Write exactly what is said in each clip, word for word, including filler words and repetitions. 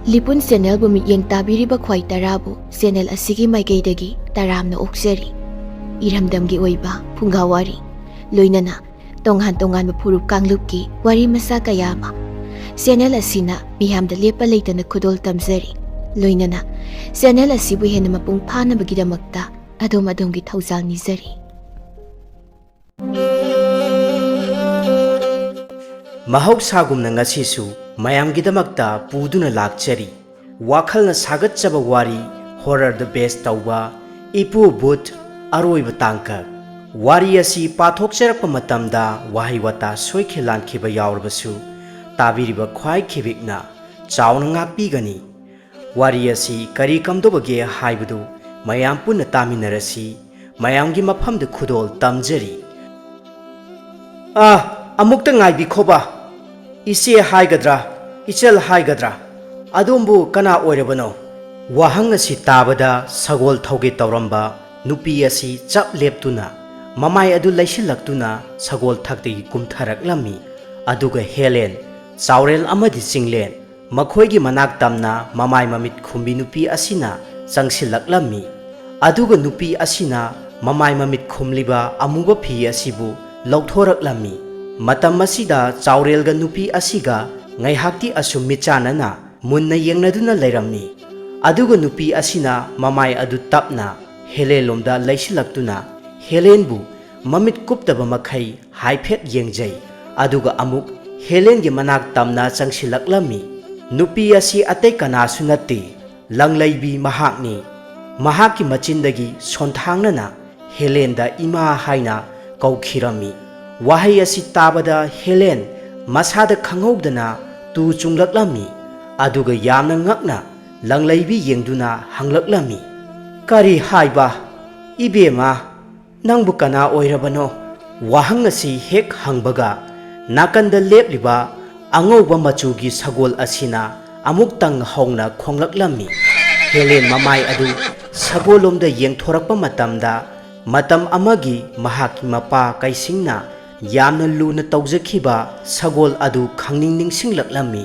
ꯂꯤꯄꯨꯟ ꯆꯦꯅꯦꯜꯕꯨ ꯃꯤꯠꯌꯦꯡ ꯇꯥꯕꯤꯔꯤꯕ ꯈ꯭ꯋꯥꯏ ꯇꯔꯥꯕꯨ ꯆꯦꯅꯦꯜ ꯑꯁꯤꯒꯤ ꯃꯥꯏꯀꯩꯗꯒꯤ ꯇꯔꯥꯝꯅ ꯑꯣꯛꯆꯔꯤ꯫ ꯏꯔꯝꯗꯝꯒꯤ ꯑꯣꯏꯕ ꯐꯨꯡꯒꯥ ꯋꯥꯔꯤ, ꯂꯣꯏꯅꯅ ꯇꯣꯉꯥꯟ ꯇꯣꯉꯥꯟꯕ ꯐꯨꯔꯨꯞ ꯀꯥꯡꯂꯨꯞꯀꯤ ꯋꯥꯔꯤ ꯃꯆꯥ ꯀꯌꯥ ꯑꯃ ꯆꯦꯅꯦꯜ ꯑꯁꯤꯅ ꯃꯤꯌꯥꯝꯗ ꯂꯦꯞꯄ ꯂꯩꯇꯅ ꯈꯨꯗꯣꯜ ꯇꯝꯖꯔꯤ꯫ ꯂꯣꯏꯅꯅ ꯆꯦꯅꯦꯜ ꯑꯁꯤꯕꯨ ꯍꯦꯟꯅ ꯃꯄꯨꯡ ꯐꯥꯅꯕꯒꯤꯗꯃꯛꯇ ꯑꯗꯣꯝ ꯑꯗꯣꯝꯒꯤ ꯊꯧꯖꯥꯜ ꯅꯤꯖꯔꯤ꯫ ꯃꯍꯧꯁꯥꯒꯨꯝꯅ ꯉꯁꯤꯁꯨ ꯃꯌꯥꯝꯒꯤꯗꯃꯛꯇ ꯄꯨꯗꯨꯅ ꯂꯥꯛꯆꯔꯤ ꯋꯥꯈꯜꯅ ꯁꯥꯒꯠꯆꯕ ꯋꯥꯔꯤ, horror ꯗ base ꯇꯧꯕ ꯏꯄꯨ ꯚꯨꯠ ꯑꯔꯣꯏꯕ ꯇꯥꯡꯀꯛ꯫ ꯋꯥꯔꯤ ꯑꯁꯤ ꯄꯥꯊꯣꯛꯆꯔꯛꯄ ꯃꯇꯝꯗ ꯋꯥꯍꯩ ꯋꯥꯇꯥ ꯁꯣꯏꯈꯤ ꯂꯥꯟꯈꯤꯕ ꯌꯥꯎꯔꯕꯁꯨ ꯇꯥꯕꯤꯔꯤꯕ ꯈ꯭ꯋꯥꯏ ꯈꯤꯕꯤꯛꯅ ꯆꯥꯎꯅ ꯉꯥꯛꯄꯤꯒꯅꯤ꯫ ꯋꯥꯔꯤ ꯑꯁꯤ ꯀꯔꯤ ꯀꯝꯗꯧꯕꯒꯦ ꯍꯥꯏꯕꯗꯨ ꯃꯌꯥꯝ ꯄꯨꯟꯅ ꯇꯥꯃꯤꯟꯅꯔꯁꯤ꯫ ꯃꯌꯥꯝꯒꯤ ꯃꯐꯝꯗ ꯈꯨꯗꯣꯜ ꯇꯝꯖꯔꯤ꯫ ꯑꯥ, ꯑꯃꯨꯛꯇ ꯉꯥꯏꯕꯤꯈꯣꯕ꯫ ꯏꯆꯦ ꯍꯥꯏꯒꯗ꯭ꯔꯥ, ꯏꯆꯜ ꯍꯥꯏꯒꯗ꯭ꯔꯥ, ꯑꯗꯣꯝꯕꯨ ꯀꯅꯥ ꯑꯣꯏꯔꯕꯅꯣ? ꯋꯥꯍꯪ ꯑꯁꯤ ꯇꯥꯕꯗ ꯁꯒꯣꯜ ꯊꯧꯒꯦ ꯇꯧꯔꯝꯕ ꯅꯨꯄꯤ ꯑꯁꯤ ꯆꯞ ꯂꯦꯞꯇꯨꯅ ꯃꯃꯥꯏ ꯑꯗꯨ ꯂꯩꯁꯤꯜꯂꯛꯇꯨꯅ ꯁꯒꯣꯜ ꯊꯛꯇꯒꯤ ꯀꯨꯝꯊꯔꯛꯂꯝꯃꯤ꯫ ꯑꯗꯨꯒ ꯍꯦꯂꯦꯟ, ꯆꯥꯎꯔꯦꯜ ꯑꯃꯗꯤ ꯆꯤꯡꯂꯦꯟ, ꯃꯈꯣꯏꯒꯤ ꯃꯅꯥꯛ ꯇꯝꯅ ꯃꯃꯥꯏ ꯃꯃꯤꯠ ꯈꯨꯝꯕꯤ ꯅꯨꯄꯤ ꯑꯁꯤꯅ ꯆꯪꯁꯤꯜꯂꯛꯂꯝꯃꯤ꯫ ꯑꯗꯨꯒ ꯅꯨꯄꯤ ꯑꯁꯤꯅ ꯃꯃꯥꯏ ꯃꯃꯤꯠ ꯈꯨꯝꯂꯤꯕ ꯑꯃꯨꯕ ꯐꯤ ꯑꯁꯤꯕꯨ ꯂꯧꯊꯣꯔꯛꯂꯝꯃꯤ꯫ ꯃꯇꯝ ꯑꯁꯤꯗ ꯆꯥꯎꯔꯦꯜꯒ ꯅꯨꯄꯤ ꯑꯁꯤꯒ ꯉꯥꯏꯍꯥꯛꯇꯤ ꯑꯁꯨꯝ ꯃꯤꯠꯆꯥꯟꯅꯅ ꯃꯨꯟꯅ ꯌꯦꯡꯅꯗꯨꯅ ꯂꯩꯔꯝꯃꯤ꯫ ꯑꯗꯨꯒ ꯅꯨꯄꯤ ꯑꯁꯤꯅ ꯃꯃꯥꯏ ꯑꯗꯨ ꯇꯞꯅ ꯍꯦꯂꯦꯟꯂꯣꯝꯗ ꯂꯩꯁꯤꯜꯂꯛꯇꯨꯅ ꯍꯦꯂꯦꯟꯕꯨ ꯃꯃꯤꯠ ꯀꯨꯞꯇꯕ ꯃꯈꯩ ꯍꯥꯏꯐꯦꯠ ꯌꯦꯡꯖꯩ꯫ ꯑꯗꯨꯒ ꯑꯃꯨꯛ ꯍꯦꯂꯦꯟꯒꯤ ꯃꯅꯥꯛ ꯇꯝꯅ ꯆꯪꯁꯤꯜꯂꯛꯂꯝꯃꯤ꯫ ꯅꯨꯄꯤ ꯑꯁꯤ ꯑꯇꯩ ꯀꯅꯥꯁꯨ ꯅꯠꯇꯦ, ꯂꯪꯂꯩꯕꯤ ꯃꯍꯥꯛꯅꯤ꯫ ꯃꯍꯥꯛꯀꯤ ꯃꯆꯤꯟꯗꯒꯤ ꯁꯣꯟꯊꯥꯡꯅꯅ ꯍꯦꯂꯦꯟꯗ "ꯏꯃꯥ" ꯍꯥꯏꯅ ꯀꯧꯈꯤꯔꯝꯃꯤ꯫ ꯋꯥꯍꯩ ꯑꯁꯤ ꯇꯥꯕꯗ ꯍꯦꯂꯦꯟ ꯃꯁꯥꯗ ꯈꯪꯍꯧꯗꯅ ꯇꯨ ꯆꯨꯡꯂꯛꯂꯝꯃꯤ꯫ ꯑꯗꯨꯒ ꯌꯥꯝꯅ ꯉꯛꯅ ꯂꯪꯂꯩꯕꯤ ꯌꯦꯡꯗꯨꯅ ꯍꯪꯂꯛꯂꯝꯃꯤ, "ꯀꯔꯤ ꯍꯥꯏꯕ? ꯏꯕꯦꯝꯃ, ꯅꯪꯕꯨ ꯀꯅꯥ ꯑꯣꯏꯔꯕꯅꯣ?" ꯋꯥꯍꯪ ꯑꯁꯤ ꯍꯦꯛ ꯍꯪꯕꯒ ꯅꯥꯀꯟꯗ ꯂꯦꯞꯂꯤꯕ ꯑꯉꯧꯕ ꯃꯆꯨꯒꯤ ꯁꯒꯣꯜ ꯑꯁꯤꯅ ꯑꯃꯨꯛꯇꯪ ꯍꯧꯅ ꯈꯣꯡꯂꯛꯂꯝꯃꯤ꯫ ꯍꯦꯂꯦꯟ ꯃꯃꯥꯏ ꯑꯗꯨ ꯁꯒꯣꯜꯂꯣꯝꯗ ꯌꯦꯡꯊꯣꯔꯛꯄ ꯃꯇꯝꯗ ꯃꯇꯝ ꯑꯃꯒꯤ ꯃꯍꯥꯛꯀꯤ ꯃꯄꯥ ꯀꯩꯁꯤꯡꯅ ꯌꯥꯝꯅ ꯂꯨꯅ ꯇꯧꯖꯈꯤꯕ ꯁꯒꯣꯜ ꯑꯗꯨ ꯈꯪꯅꯤꯡ ꯅꯤꯡꯁꯤꯡꯂꯛꯂꯝꯃꯤ꯫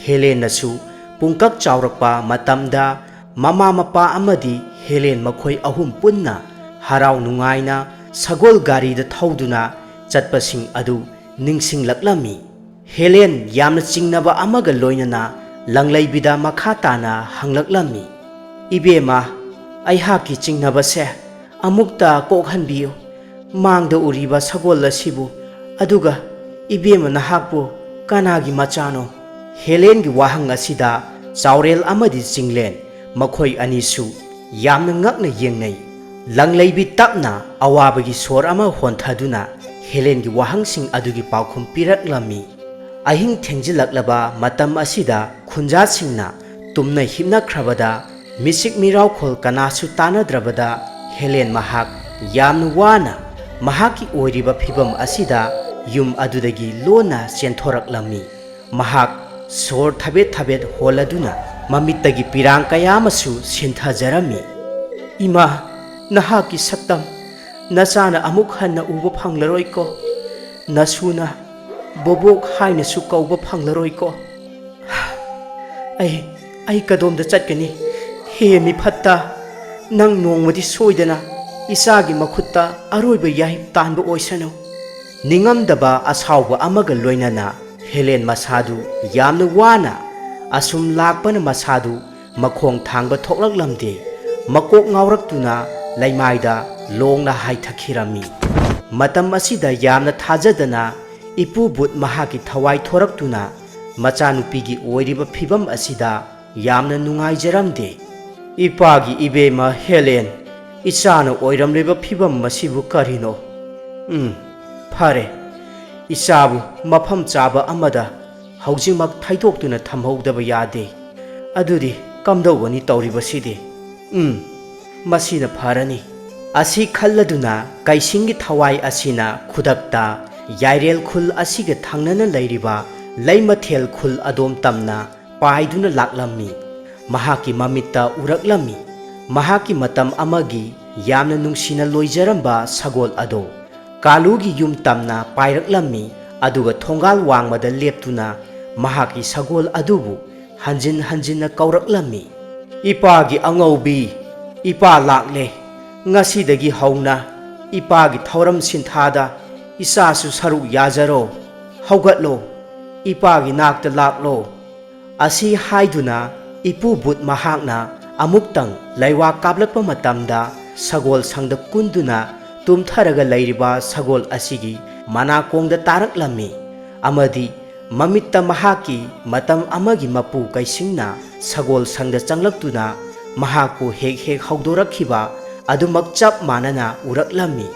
ꯍꯦꯂꯦꯟꯅꯁꯨ ꯄꯨꯡꯀꯛ ꯆꯥꯎꯔꯛꯄ ꯃꯇꯝꯗ, ꯃꯃꯥ ꯃꯄꯥ ꯑꯃꯗꯤ ꯍꯦꯂꯦꯟ ꯃꯈꯣꯏ ꯑꯍꯨꯝ ꯄꯨꯟꯅ ꯍꯔꯥꯎ ꯅꯨꯡꯉꯥꯏꯅ ꯁꯒꯣꯜ ꯒꯥꯔꯤꯗ ꯊꯧꯗꯨꯅ ꯆꯠꯄꯁꯤꯡ ꯑꯗꯨ ꯅꯤꯡꯁꯤꯡꯂꯛꯂꯝꯃꯤ꯫ ꯍꯦꯂꯦꯟ ꯌꯥꯝꯅ ꯆꯤꯡꯅꯕ ꯑꯃꯒ ꯂꯣꯏꯅꯅ ꯂꯪꯂꯩꯕꯤꯗ ꯃꯈꯥ ꯇꯥꯅ ꯍꯪꯂꯛꯂꯝꯃꯤ, "ꯏꯕꯦꯝꯃ, ꯑꯩꯍꯥꯛꯀꯤ ꯆꯤꯡꯅꯕꯁꯦ ꯑꯃꯨꯛꯇ ꯀꯣꯛꯍꯟꯕꯤꯌꯨ꯫ ꯃꯥꯡꯗ ꯎꯔꯤꯕ ꯁꯒꯣꯜ ꯑꯁꯤꯕꯨ, ꯑꯗꯨꯒ ꯏꯕꯦꯝꯃ ꯅꯍꯥꯛꯄꯨ ꯀꯅꯥꯒꯤ ꯃꯆꯥꯅꯣ?" ꯍꯦꯂꯦꯟꯒꯤ ꯋꯥꯍꯪ ꯑꯁꯤꯗ ꯆꯥꯎꯔꯦꯜ ꯑꯃꯗꯤ ꯆꯤꯡꯂꯦꯟ, ꯃꯈꯣꯏ ꯑꯅꯤꯁꯨ ꯌꯥꯝꯅ ꯉꯛꯅ ꯌꯦꯡꯅꯩ꯫ ꯂꯪꯂꯩꯕꯤ ꯇꯞꯅ ꯑꯋꯥꯕꯒꯤ ꯁꯣꯔ ꯑꯃ ꯍꯣꯟꯊꯗꯨꯅ ꯍꯦꯂꯦꯟꯒꯤ ꯋꯥꯍꯪꯁꯤꯡ ꯑꯗꯨꯒꯤ ꯄꯥꯎꯈꯨꯝ ꯄꯤꯔꯛꯂꯝꯃꯤ꯫ ꯑꯍꯤꯡ ꯊꯦꯡꯖꯤꯜꯂꯛꯂꯕ ꯃꯇꯝ ꯑꯁꯤꯗ ꯈꯨꯟꯖꯥꯁꯤꯡꯅ ꯇꯨꯝꯅ ꯍꯤꯞꯅꯈ꯭ꯔꯕꯗ, ꯃꯤꯆꯤꯛ ꯃꯤꯔꯥꯎꯈꯣꯜ ꯀꯅꯥꯁꯨ ꯇꯥꯅꯗ꯭ꯔꯕꯗ, ꯍꯦꯂꯦꯟ ꯃꯍꯥꯛ ꯌꯥꯝꯅ ꯋꯥꯅ ꯃꯍꯥꯛꯀꯤ ꯑꯣꯏꯔꯤꯕ ꯐꯤꯚꯝ ꯑꯁꯤꯗ ꯌꯨꯝ ꯑꯗꯨꯗꯒꯤ ꯂꯣꯟꯅ ꯆꯦꯟꯊꯣꯔꯛꯂꯝꯃꯤ꯫ ꯃꯍꯥꯛ ꯁꯣꯔ ꯊꯕꯦꯠ ꯊꯕꯦꯠ ꯍꯣꯜꯂꯗꯨꯅ ꯃꯃꯤꯠꯇꯒꯤ ꯄꯤꯔꯥꯡ ꯀꯌꯥ ꯑꯃꯁꯨ ꯁꯤꯟꯊꯖꯔꯝꯃꯤ꯫ "ꯏꯃꯥ, ꯅꯍꯥꯛꯀꯤ ꯁꯛꯇꯝ ꯅꯆꯥꯅ ꯑꯃꯨꯛ ꯍꯟꯅ ꯎꯕ ꯐꯪꯂꯔꯣꯏꯀꯣ꯫ ꯅꯁꯨꯅ ꯕꯣꯕꯣꯛ ꯍꯥꯏꯅꯁꯨ ꯀꯧꯕ ꯐꯪꯂꯔꯣꯏꯀꯣ꯫ ꯑꯩ, ꯑꯩ ꯀꯗꯣꯝꯗ ꯆꯠꯀꯅꯤ? ꯍꯦ ꯃꯤꯐꯠꯇ, ꯅꯪ ꯅꯣꯡꯃꯗꯤ ꯁꯣꯏꯗꯅ ꯏꯆꯥꯒꯤ ꯃꯈꯨꯠꯇ ꯑꯔꯣꯏꯕ ꯌꯥꯍꯤꯞ ꯇꯥꯟꯕ ꯑꯣꯏꯁꯅꯨ꯫" ꯅꯤꯡꯉꯝꯗꯕ ꯑꯁꯥꯎꯕ ꯑꯃꯒ ꯂꯣꯏꯅꯅ ꯍꯦꯂꯦꯟ ꯃꯁꯥꯗꯨ ꯌꯥꯝꯅ ꯋꯥꯅ ꯑꯁꯨꯝ ꯂꯥꯛꯄꯅ ꯃꯁꯥꯗꯨ ꯃꯈꯣꯡ ꯊꯥꯡꯕ ꯊꯣꯛꯂꯛꯂꯝꯗꯦ꯫ ꯃꯀꯣꯛ ꯉꯥꯎꯔꯛꯇꯨꯅ ꯂꯩꯃꯥꯏꯗ ꯂꯣꯡꯅ ꯍꯥꯏꯊꯈꯤꯔꯝꯃꯤ꯫ ꯃꯇꯝ ꯑꯁꯤꯗ ꯌꯥꯝꯅ ꯊꯥꯖꯗꯅ ꯏꯄꯨ ꯕꯨꯠ ꯃꯍꯥꯛꯀꯤ ꯊꯋꯥꯏ ꯊꯣꯔꯛꯇꯨꯅ ꯃꯆꯥꯅꯨꯄꯤꯒꯤ ꯑꯣꯏꯔꯤꯕ ꯐꯤꯚꯝ ꯑꯁꯤꯗ ꯌꯥꯝꯅ ꯅꯨꯡꯉꯥꯏꯖꯔꯝꯗꯦ꯫ "ꯏꯄꯥꯒꯤ ꯏꯕꯦꯝꯃ ꯍꯦꯂꯦꯟ, ꯏꯆꯥꯅ ꯑꯣꯏꯔꯝꯂꯤꯕ ꯐꯤꯚꯝ ꯑꯁꯤꯕꯨ ꯀꯔꯤꯅꯣ? ꯎꯝ, ꯐꯔꯦ, ꯏꯆꯥꯕꯨ ꯃꯐꯝ ꯆꯥꯕ ꯑꯃꯗ ꯍꯧꯖꯤꯛꯃꯛ ꯊꯩꯗꯣꯛꯇꯨꯅ ꯊꯝꯍꯧꯗꯕ ꯌꯥꯗꯦ꯫ ꯑꯗꯨꯗꯤ ꯀꯝꯗꯧꯒꯅꯤ ꯇꯧꯔꯤꯕꯁꯤꯗꯤ? ꯎꯝ, ꯃꯁꯤꯅ ꯐꯔꯅꯤ꯫" ꯑꯁꯤ ꯈꯜꯂꯗꯨꯅ ꯀꯩꯁꯤꯡꯒꯤ ꯊꯋꯥꯏ ꯑꯁꯤꯅ ꯈꯨꯗꯛꯇ ꯌꯥꯏꯔꯦꯜ ꯈꯨꯜ ꯑꯁꯤꯒ ꯊꯪꯅꯅ ꯂꯩꯔꯤꯕ ꯂꯩꯃꯊꯦꯜ ꯈꯨꯜ ꯑꯗꯣꯝ ꯇꯝꯅ ꯄꯥꯏꯗꯨꯅ ꯂꯥꯛꯂꯝꯃꯤ꯫ ꯃꯍꯥꯛꯀꯤ ꯃꯃꯤꯠꯇ ꯎꯔꯛꯂꯝꯃꯤ꯫ ꯃꯍꯥꯛꯀꯤ ꯃꯇꯝ ꯑꯃꯒꯤ ꯌꯥꯝꯅ ꯅꯨꯡꯁꯤꯅ ꯂꯣꯏꯖꯔꯝꯕ ꯁꯒꯣꯜ ꯑꯗꯣ ꯀꯥꯂꯨꯒꯤ ꯌꯨꯝ ꯇꯝꯅ ꯄꯥꯏꯔꯛꯂꯝꯃꯤ, ꯑꯗꯨꯒ ꯊꯣꯡꯒꯥꯜ ꯋꯥꯡꯃꯗ ꯂꯦꯞꯇꯨꯅ ꯃꯍꯥꯛꯀꯤ ꯁꯒꯣꯜ ꯑꯗꯨꯕꯨ ꯍꯟꯖꯤꯟ ꯍꯟꯖꯤꯟꯅ ꯀꯧꯔꯛꯂꯝꯃꯤ꯫ "ꯏꯄꯥꯒꯤ ꯑꯉꯧꯕꯤ, ꯏꯄꯥ ꯂꯥꯛꯂꯦ꯫ ꯉꯁꯤꯗꯒꯤ ꯍꯧꯅ ꯏꯄꯥꯒꯤ ꯊꯧꯔꯝ ꯁꯤꯟꯊꯥꯗ ꯏꯆꯥꯁꯨ ꯁꯔꯨꯛ ꯌꯥꯖꯔꯣ꯫ ꯍꯧꯒꯠꯂꯣ, ꯏꯄꯥꯒꯤ ꯅꯥꯛꯇ ꯂꯥꯛꯂꯣ"꯫ ꯑꯁꯤ ꯍꯥꯏꯗꯨꯅ ꯏꯄꯨ ꯕꯨꯠ ꯃꯍꯥꯛꯅ ꯑꯃꯨꯛꯇꯪ ꯂꯩꯋꯥ ꯀꯥꯞꯂꯛꯄ ꯃꯇꯝꯗ, ꯁꯒꯣꯜ ꯁꯪꯗ ꯀꯨꯟꯗꯨꯅ ꯇꯨꯝꯊꯔꯒ ꯂꯩꯔꯤꯕ ꯁꯒꯣꯜ ꯑꯁꯤꯒꯤ ꯃꯅꯥꯀꯣꯡꯗ ꯇꯥꯔꯛꯂꯝꯃꯤ, ꯑꯃꯗꯤ ꯃꯃꯤꯠꯇ ꯃꯍꯥꯛꯀꯤ ꯃꯇꯝ ꯑꯃꯒꯤ ꯃꯄꯨ ꯀꯩꯁꯤꯡꯅ ꯁꯒꯣꯜ ꯁꯪꯗ ꯆꯪꯂꯛꯇꯨꯅ ꯃꯍꯥꯛꯄꯨ ꯍꯦꯛ ꯍꯦꯛ ꯍꯧꯗꯣꯔꯛꯈꯤꯕ ꯑꯗꯨꯃꯛ ꯆꯞ ꯃꯥꯟꯅꯅ ꯎꯔꯛꯂꯝꯃꯤ꯫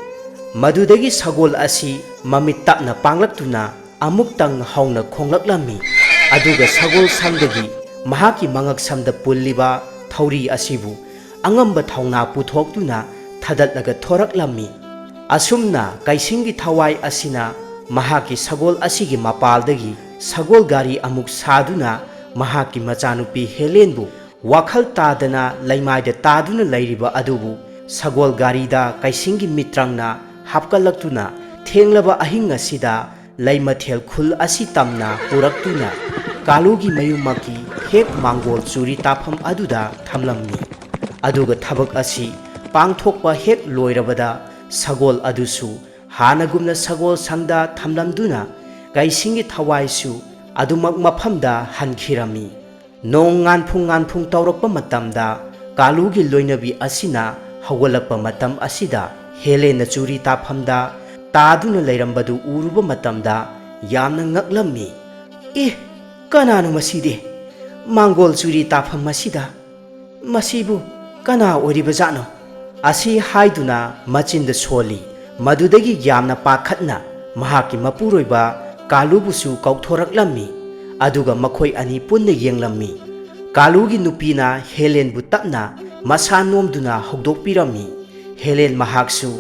ꯃꯗꯨꯗꯒꯤ ꯁꯒꯣꯜ ꯑꯁꯤ ꯃꯃꯤꯠ ꯇꯞꯅ ꯄꯥꯡꯂꯛꯇꯨꯅ ꯑꯃꯨꯛꯇꯪ ꯍꯧꯅ ꯈꯣꯡꯂꯛꯂꯝꯃꯤ꯫ ꯑꯗꯨꯒ ꯁꯒꯣꯜ ꯁꯪꯗꯒꯤ ꯃꯍꯥꯛꯀꯤ ꯃꯉꯛꯁꯝꯗ ꯄꯨꯜꯂꯤꯕ ꯊꯧꯔꯤ ꯑꯁꯤꯕꯨ ꯑꯉꯝꯕ ꯊꯧꯅꯥ ꯄꯨꯊꯣꯛꯇꯨꯅ ꯊꯥꯗꯠꯂꯒ ꯊꯣꯔꯛꯂꯝꯃꯤ꯫ ꯑꯁꯨꯝꯅ ꯀꯩꯁꯤꯡꯒꯤ ꯊꯋꯥꯏ ꯑꯁꯤꯅ ꯃꯍꯥꯛꯀꯤ ꯁꯒꯣꯜ ꯑꯁꯤꯒꯤ ꯃꯄꯥꯜꯗꯒꯤ ꯁꯒꯣꯜ ꯒꯥꯔꯤ ꯑꯃꯨꯛ ꯁꯥꯗꯨꯅ ꯃꯍꯥꯛꯀꯤ ꯃꯆꯥꯅꯨꯄꯤ ꯍꯦꯂꯦꯟꯕꯨ ꯋꯥꯈꯜ ꯇꯥꯗꯅ ꯂꯩꯃꯥꯏꯗ ꯇꯥꯗꯨꯅ ꯂꯩꯔꯤꯕ ꯑꯗꯨꯕꯨ ꯁꯒꯣꯜ ꯒꯥꯔꯤꯗ ꯀꯩꯁꯤꯡꯒꯤ ꯃꯤꯇ꯭ꯔꯪꯅ ꯍꯥꯞꯀꯠꯂꯛꯇꯨꯅ ꯊꯦꯡꯂꯕ ꯑꯍꯤꯡ ꯑꯁꯤꯗ ꯂꯩꯃꯊꯦꯜ ꯈꯨꯜ ꯑꯁꯤ ꯇꯝꯅ ꯄꯨꯔꯛꯇꯨꯅ ꯀꯥꯂꯨꯒꯤ ꯃꯌꯨꯝꯃꯛꯀꯤ ꯍꯦꯛ ꯃꯥꯡꯒꯣꯜ ꯆꯨꯔꯤ ꯇꯥꯐꯝ ꯑꯗꯨꯗ ꯊꯝꯂꯝꯃꯤ꯫ ꯑꯗꯨꯒ ꯊꯕꯛ ꯑꯁꯤ ꯄꯥꯡꯊꯣꯛꯄ ꯍꯦꯛ ꯂꯣꯏꯔꯕꯗ ꯁꯒꯣꯜ ꯑꯗꯨꯁꯨ ꯍꯥꯟꯅꯒꯨꯝꯅ ꯁꯒꯣꯜ ꯁꯪꯗ ꯊꯝꯂꯝꯗꯨꯅ ꯀꯩꯁꯤꯡꯒꯤ ꯊꯋꯥꯏꯁꯨ ꯑꯗꯨꯃꯛ ꯃꯐꯝꯗ ꯍꯟꯈꯤꯔꯝꯃꯤ꯫ ꯅꯣꯡ ꯉꯥꯟꯐꯨꯡ ꯉꯥꯟꯐꯨꯡ ꯇꯧꯔꯛꯄ ꯃꯇꯝꯗ ꯀꯥꯂꯨꯒꯤ ꯂꯣꯏꯅꯕꯤ ꯑꯁꯤꯅ ꯍꯧꯒꯠꯂꯛꯄ ꯃꯇꯝ ꯑꯁꯤꯗ ꯍꯦꯂꯦꯟꯅ ꯆꯨꯔꯤ ꯇꯥꯐꯝꯗ ꯇꯥꯗꯨꯅ ꯂꯩꯔꯝꯕꯗꯨ ꯎꯔꯨꯕ ꯃꯇꯝꯗ ꯌꯥꯝꯅ ꯉꯛꯂꯝꯃꯤ꯫ "ꯑꯦ, ꯀꯅꯥꯅꯣ ꯃꯁꯤꯗꯤ? ꯃꯥꯡꯒꯣꯜ ꯆꯨꯔꯤ ꯇꯥꯐꯝ ꯑꯁꯤꯗ ꯃꯁꯤꯕꯨ ꯀꯅꯥ ꯑꯣꯏꯔꯤꯕꯖꯥꯠꯅꯣ?" ꯑꯁꯤ ꯍꯥꯏꯗꯨꯅ ꯃꯆꯤꯟꯗ ꯁꯣꯜꯂꯤ꯫ ꯃꯗꯨꯗꯒꯤ ꯌꯥꯝꯅ ꯄꯥꯈꯠꯅ ꯃꯍꯥꯛꯀꯤ ꯃꯄꯨꯔꯣꯏꯕ ꯀꯥꯂꯨꯕꯨꯁꯨ ꯀꯧꯊꯣꯔꯛꯂꯝꯃꯤ꯫ ꯑꯗꯨꯒ ꯃꯈꯣꯏ ꯑꯅꯤ ꯄꯨꯟꯅ ꯌꯦꯡꯂꯝꯃꯤ꯫ ꯀꯥꯂꯨꯒꯤ ꯅꯨꯄꯤꯅ ꯍꯦꯂꯦꯟꯕꯨ ꯇꯞꯅ ꯃꯁꯥ ꯅꯣꯝꯗꯨꯅ ꯍꯧꯗꯣꯛꯄꯤꯔꯝꯃꯤ꯫ ꯍꯦꯂꯦꯟ ꯃꯍꯥꯛꯁꯨ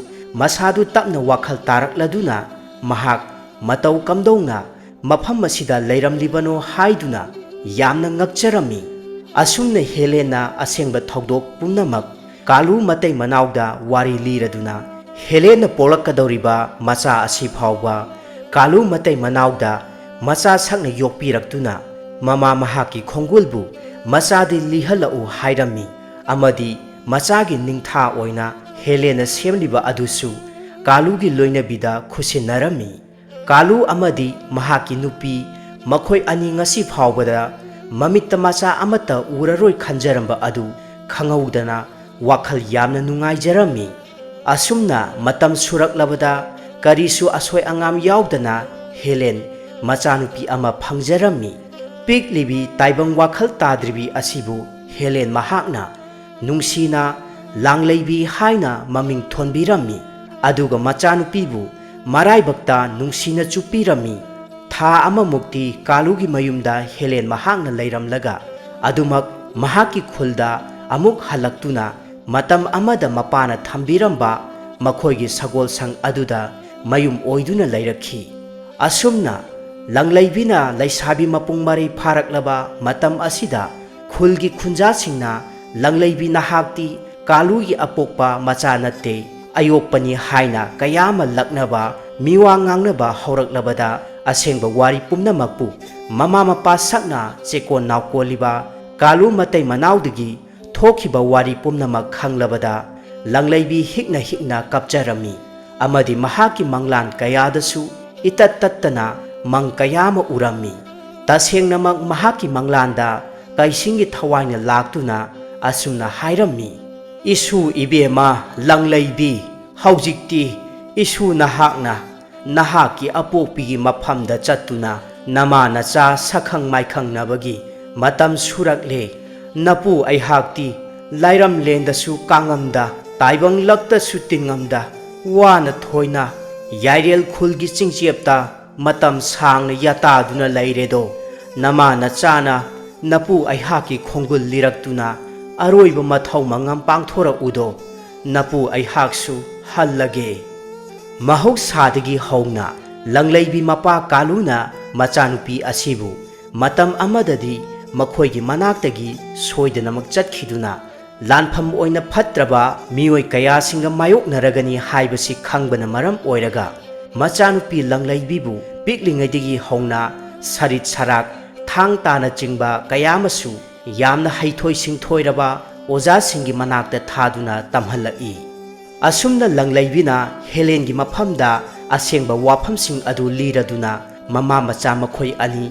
ꯃꯁꯥꯗꯨ ꯇꯞꯅ ꯋꯥꯈꯜ ꯇꯥꯔꯛꯂꯗꯨꯅ ꯃꯍꯥꯛ ꯃꯇꯧ ꯀꯝꯗꯧꯅ ꯃꯐꯝ ꯑꯁꯤꯗ ꯂꯩꯔꯝꯂꯤꯕꯅꯣ ꯍꯥꯏꯗꯨꯅ ꯌꯥꯝꯅ ꯉꯛꯆꯔꯝꯃꯤ꯫ ꯑꯁꯨꯝꯅ ꯍꯦꯂꯦꯟꯅ ꯑꯁꯦꯡꯕ ꯊꯧꯗꯣꯛ ꯄꯨꯝꯅꯃꯛ ꯀꯥꯂꯨ ꯃꯇꯩ ꯃꯅꯥꯎꯗ ꯋꯥꯔꯤ ꯂꯤꯔꯗꯨꯅ, ꯍꯦꯂꯦꯟꯅ ꯄꯣꯛꯂꯛꯀꯗꯧꯔꯤꯕ ꯃꯆꯥ ꯑꯁꯤ ꯐꯥꯎꯕ ꯀꯥꯂꯨ ꯃꯇꯩ ꯃꯅꯥꯎꯗ ꯃꯆꯥ ꯁꯛꯅ ꯌꯣꯛꯄꯤꯔꯛꯇꯨꯅ, ꯃꯃꯥ ꯃꯍꯥꯛꯀꯤ ꯈꯣꯡꯒꯨꯜꯕꯨ ꯃꯆꯥꯗꯤ ꯂꯤꯍꯜꯂꯛꯎ ꯍꯥꯏꯔꯝꯃꯤ, ꯑꯃꯗꯤ ꯃꯆꯥꯒꯤ ꯅꯤꯡꯊꯥ ꯑꯣꯏꯅ ꯍꯦꯂꯦꯟꯅ ꯁꯦꯝꯂꯤꯕ ꯑꯗꯨꯁꯨ ꯀꯥꯂꯨꯒꯤ ꯂꯣꯏꯅꯕꯤꯗ ꯈꯨꯠꯁꯤꯟꯅꯔꯝꯃꯤ꯫ ꯀꯥꯂꯨ ꯑꯃꯗꯤ ꯃꯍꯥꯛꯀꯤ ꯅꯨꯄꯤ, ꯃꯈꯣꯏ ꯑꯅꯤ ꯉꯁꯤ ꯐꯥꯎꯕꯗ ꯃꯃꯤꯠꯇ ꯃꯆꯥ ꯑꯃꯠꯇ ꯎꯔꯔꯣꯏ ꯈꯟꯖꯔꯝꯕ ꯑꯗꯨ ꯈꯪꯍꯧꯗꯅ ꯋꯥꯈꯜ ꯌꯥꯝꯅ ꯅꯨꯡꯉꯥꯏꯖꯔꯝꯃꯤ꯫ ꯑꯁꯨꯝꯅ ꯃꯇꯝ ꯁꯨꯔꯛꯂꯕꯗ ꯀꯔꯤꯁꯨ ꯑꯁꯣꯏ ꯑꯉꯥꯝ ꯌꯥꯎꯗꯅ ꯍꯦꯂꯦꯟ ꯃꯆꯥꯅꯨꯄꯤ ꯑꯃ ꯐꯪꯖꯔꯝꯃꯤ꯫ ꯄꯤꯛꯂꯤꯕꯤ ꯇꯥꯏꯕꯪ ꯋꯥꯈꯜ ꯇꯥꯗ꯭ꯔꯤꯕꯤ ꯑꯁꯤꯕꯨ ꯍꯦꯂꯦꯟ ꯃꯍꯥꯛꯅ ꯅꯨꯡꯁꯤꯅ ꯂꯥꯡꯂꯩꯕꯤ ꯍꯥꯏꯅ ꯃꯃꯤꯡ ꯊꯣꯟꯕꯤꯔꯝꯃꯤ꯫ ꯑꯗꯨꯒ ꯃꯆꯥꯅꯨꯄꯤꯕꯨ ꯃꯔꯥꯏꯕꯛꯇ ꯅꯨꯡꯁꯤꯅ ꯆꯨꯞꯄꯤꯔꯝꯃꯤ꯫ ꯊꯥ ꯑꯃꯃꯨꯛꯇꯤ ꯀꯥꯂꯨꯒꯤ ꯃꯌꯨꯝꯗ ꯍꯦꯂꯦꯟ ꯃꯍꯥꯛꯅ ꯂꯩꯔꯝꯂꯒ, ꯑꯗꯨꯃꯛ ꯃꯍꯥꯛꯀꯤ ꯈꯨꯜꯗ ꯑꯃꯨꯛ ꯍꯜꯂꯛꯇꯨꯅ, ꯃꯇꯝ ꯑꯃꯗ ꯃꯄꯥꯅ ꯊꯝꯕꯤꯔꯝꯕ ꯃꯈꯣꯏꯒꯤ ꯁꯒꯣꯜꯁꯪ ꯑꯗꯨꯗ ꯃꯌꯨꯝ ꯑꯣꯏꯗꯨꯅ ꯂꯩꯔꯛꯈꯤ꯫ ꯑꯁꯨꯝꯅ ꯂꯪꯂꯩꯕꯤꯅ ꯂꯩꯁꯥꯕꯤ ꯃꯄꯨꯡ ꯃꯔꯩ ꯐꯥꯔꯛꯂꯕ ꯃꯇꯝ ꯑꯁꯤꯗ, ꯈꯨꯜꯒꯤ ꯈꯨꯟꯖꯥꯁꯤꯡꯅ "ꯂꯪꯂꯩꯕꯤ ꯅꯍꯥꯛꯇꯤ ꯀꯥꯂꯨꯒꯤ ꯑꯄꯣꯛꯄ ꯃꯆꯥ ꯅꯠꯇꯦ, ꯑꯌꯣꯛꯄꯅꯤ" ꯍꯥꯏꯅ ꯀꯌꯥ ꯑꯃ ꯂꯛꯅꯕ, ꯃꯤꯋꯥ ꯉꯥꯡꯅꯕ ꯍꯧꯔꯛꯂꯕꯗ, ꯑꯁꯦꯡꯕ ꯋꯥꯔꯤ ꯄꯨꯝꯅꯃꯛꯄꯨ ꯃꯃꯥ ꯃꯄꯥ ꯁꯛꯅ ꯆꯦꯀꯣꯟ ꯅꯥꯎꯀꯣꯜꯂꯤꯕ ꯀꯥꯂꯨ ꯃꯇꯩ ꯃꯅꯥꯎꯗꯒꯤ ꯊꯣꯛꯈꯤꯕ ꯋꯥꯔꯤ ꯄꯨꯝꯅꯃꯛ ꯈꯪꯂꯕꯗ, ꯂꯪꯂꯩꯕꯤ ꯍꯤꯛꯅ ꯍꯤꯛꯅ ꯀꯞꯆꯔꯝꯃꯤ꯫ ꯑꯃꯗꯤ ꯃꯍꯥꯛꯀꯤ ꯃꯪꯂꯥꯟ ꯀꯌꯥꯗꯁꯨ ꯏꯇꯠ ꯇꯠꯇꯅ ꯃꯪ ꯀꯌꯥ ꯑꯃ ꯎꯔꯝꯃꯤ꯫ ꯇꯁꯦꯡꯅꯃꯛ ꯃꯍꯥꯛꯀꯤ ꯃꯪꯂꯥꯟꯗ ꯀꯩꯁꯤꯡꯒꯤ ꯊꯋꯥꯏꯅ ꯂꯥꯛꯇꯨꯅ ꯑꯁꯨꯝꯅ ꯍꯥꯏꯔꯝꯃꯤ, "ꯏꯁꯨ ꯏꯕꯦꯝꯃ ꯂꯪꯂꯩꯕꯤ, ꯍꯧꯖꯤꯛꯇꯤ ꯏꯁꯨ ꯅꯍꯥꯛꯅ ꯅꯍꯥꯛꯀꯤ ꯑꯄꯣꯛꯄꯤꯒꯤ ꯃꯐꯝꯗ ꯆꯠꯇꯨꯅ ꯅꯃꯥ ꯅꯆꯥ ꯁꯛꯈꯪ ꯃꯥꯏꯈꯪꯅꯕꯒꯤ ꯃꯇꯝ ꯁꯨꯔꯛꯂꯦ꯫ ꯅꯄꯨ ꯑꯩꯍꯥꯛꯇꯤ ꯂꯥꯏꯔꯝꯂꯦꯟꯗꯁꯨ ꯀꯥꯡꯉꯝꯗ, ꯇꯥꯏꯕꯪꯂꯛꯇꯁꯨ ꯇꯤꯟꯉꯝꯗ, ꯋꯥꯅ ꯊꯣꯏꯅ ꯌꯥꯏꯔꯦꯜ ꯈꯨꯜꯒꯤ ꯆꯤꯡꯆꯦꯞꯇ ꯃꯇꯝ ꯁꯥꯡꯅ ꯌꯥꯇꯥꯗꯨꯅ ꯂꯩꯔꯦꯗꯣ꯫ ꯅꯃꯥ ꯅꯆꯥꯅ ꯅꯄꯨ ꯑꯩꯍꯥꯛꯀꯤ ꯈꯣꯡꯒꯨꯜ ꯂꯤꯔꯛꯇꯨꯅ ꯑꯔꯣꯏꯕ ꯃꯊꯧ ꯃꯉꯝ ꯄꯥꯡꯊꯣꯔꯛꯎꯗꯣ꯫ ꯅꯄꯨ ꯑꯩꯍꯥꯛꯁꯨ ꯍꯜꯂꯒꯦ꯫" ꯃꯍꯧꯁꯥꯗꯒꯤ ꯍꯧꯅ ꯂꯪꯂꯩꯕꯤ ꯃꯄꯥ ꯀꯥꯂꯨꯅ ꯃꯆꯥꯅꯨꯄꯤ ꯑꯁꯤꯕꯨ ꯃꯇꯝ ꯑꯃꯗꯗꯤ ꯃꯈꯣꯏꯒꯤ ꯃꯅꯥꯛꯇꯒꯤ ꯁꯣꯏꯗꯅꯃꯛ ꯆꯠꯈꯤꯗꯨꯅ, ꯂꯥꯟꯐꯝ ꯑꯣꯏꯅ ꯐꯠꯇ꯭ꯔꯕ ꯃꯤꯑꯣꯏ ꯀꯌꯥꯁꯤꯡꯒ ꯃꯥꯌꯣꯛꯅꯔꯒꯅꯤ ꯍꯥꯏꯕꯁꯤ ꯈꯪꯕꯅ ꯃꯔꯝ ꯑꯣꯏꯔꯒ, ꯃꯆꯥꯅꯨꯄꯤ ꯂꯪꯂꯩꯕꯤꯕꯨ ꯄꯤꯛꯂꯤꯉꯩꯗꯒꯤ ꯍꯧꯅ ꯁꯔꯤꯠ ꯁꯔꯥꯛ, ꯊꯥꯡ ꯇꯥꯅꯆꯤꯡꯕ ꯀꯌꯥ ꯑꯃꯁꯨ ꯌꯥꯝꯅ ꯍꯩꯊꯣꯏ ꯁꯤꯡꯊꯣꯏꯔꯕ ꯑꯣꯖꯥꯁꯤꯡꯒꯤ ꯃꯅꯥꯛꯇ ꯊꯥꯗꯨꯅ ꯇꯝꯍꯜꯂꯛꯏ꯫ ꯑꯁꯨꯝꯅ ꯂꯪꯂꯩꯕꯤꯅ ꯍꯦꯂꯦꯟꯒꯤ ꯃꯐꯝꯗ ꯑꯁꯦꯡꯕ ꯋꯥꯐꯝꯁꯤꯡ ꯑꯗꯨ ꯂꯤꯔꯗꯨꯅ, ꯃꯃꯥ ꯃꯆꯥ ꯃꯈꯣꯏ ꯑꯅꯤ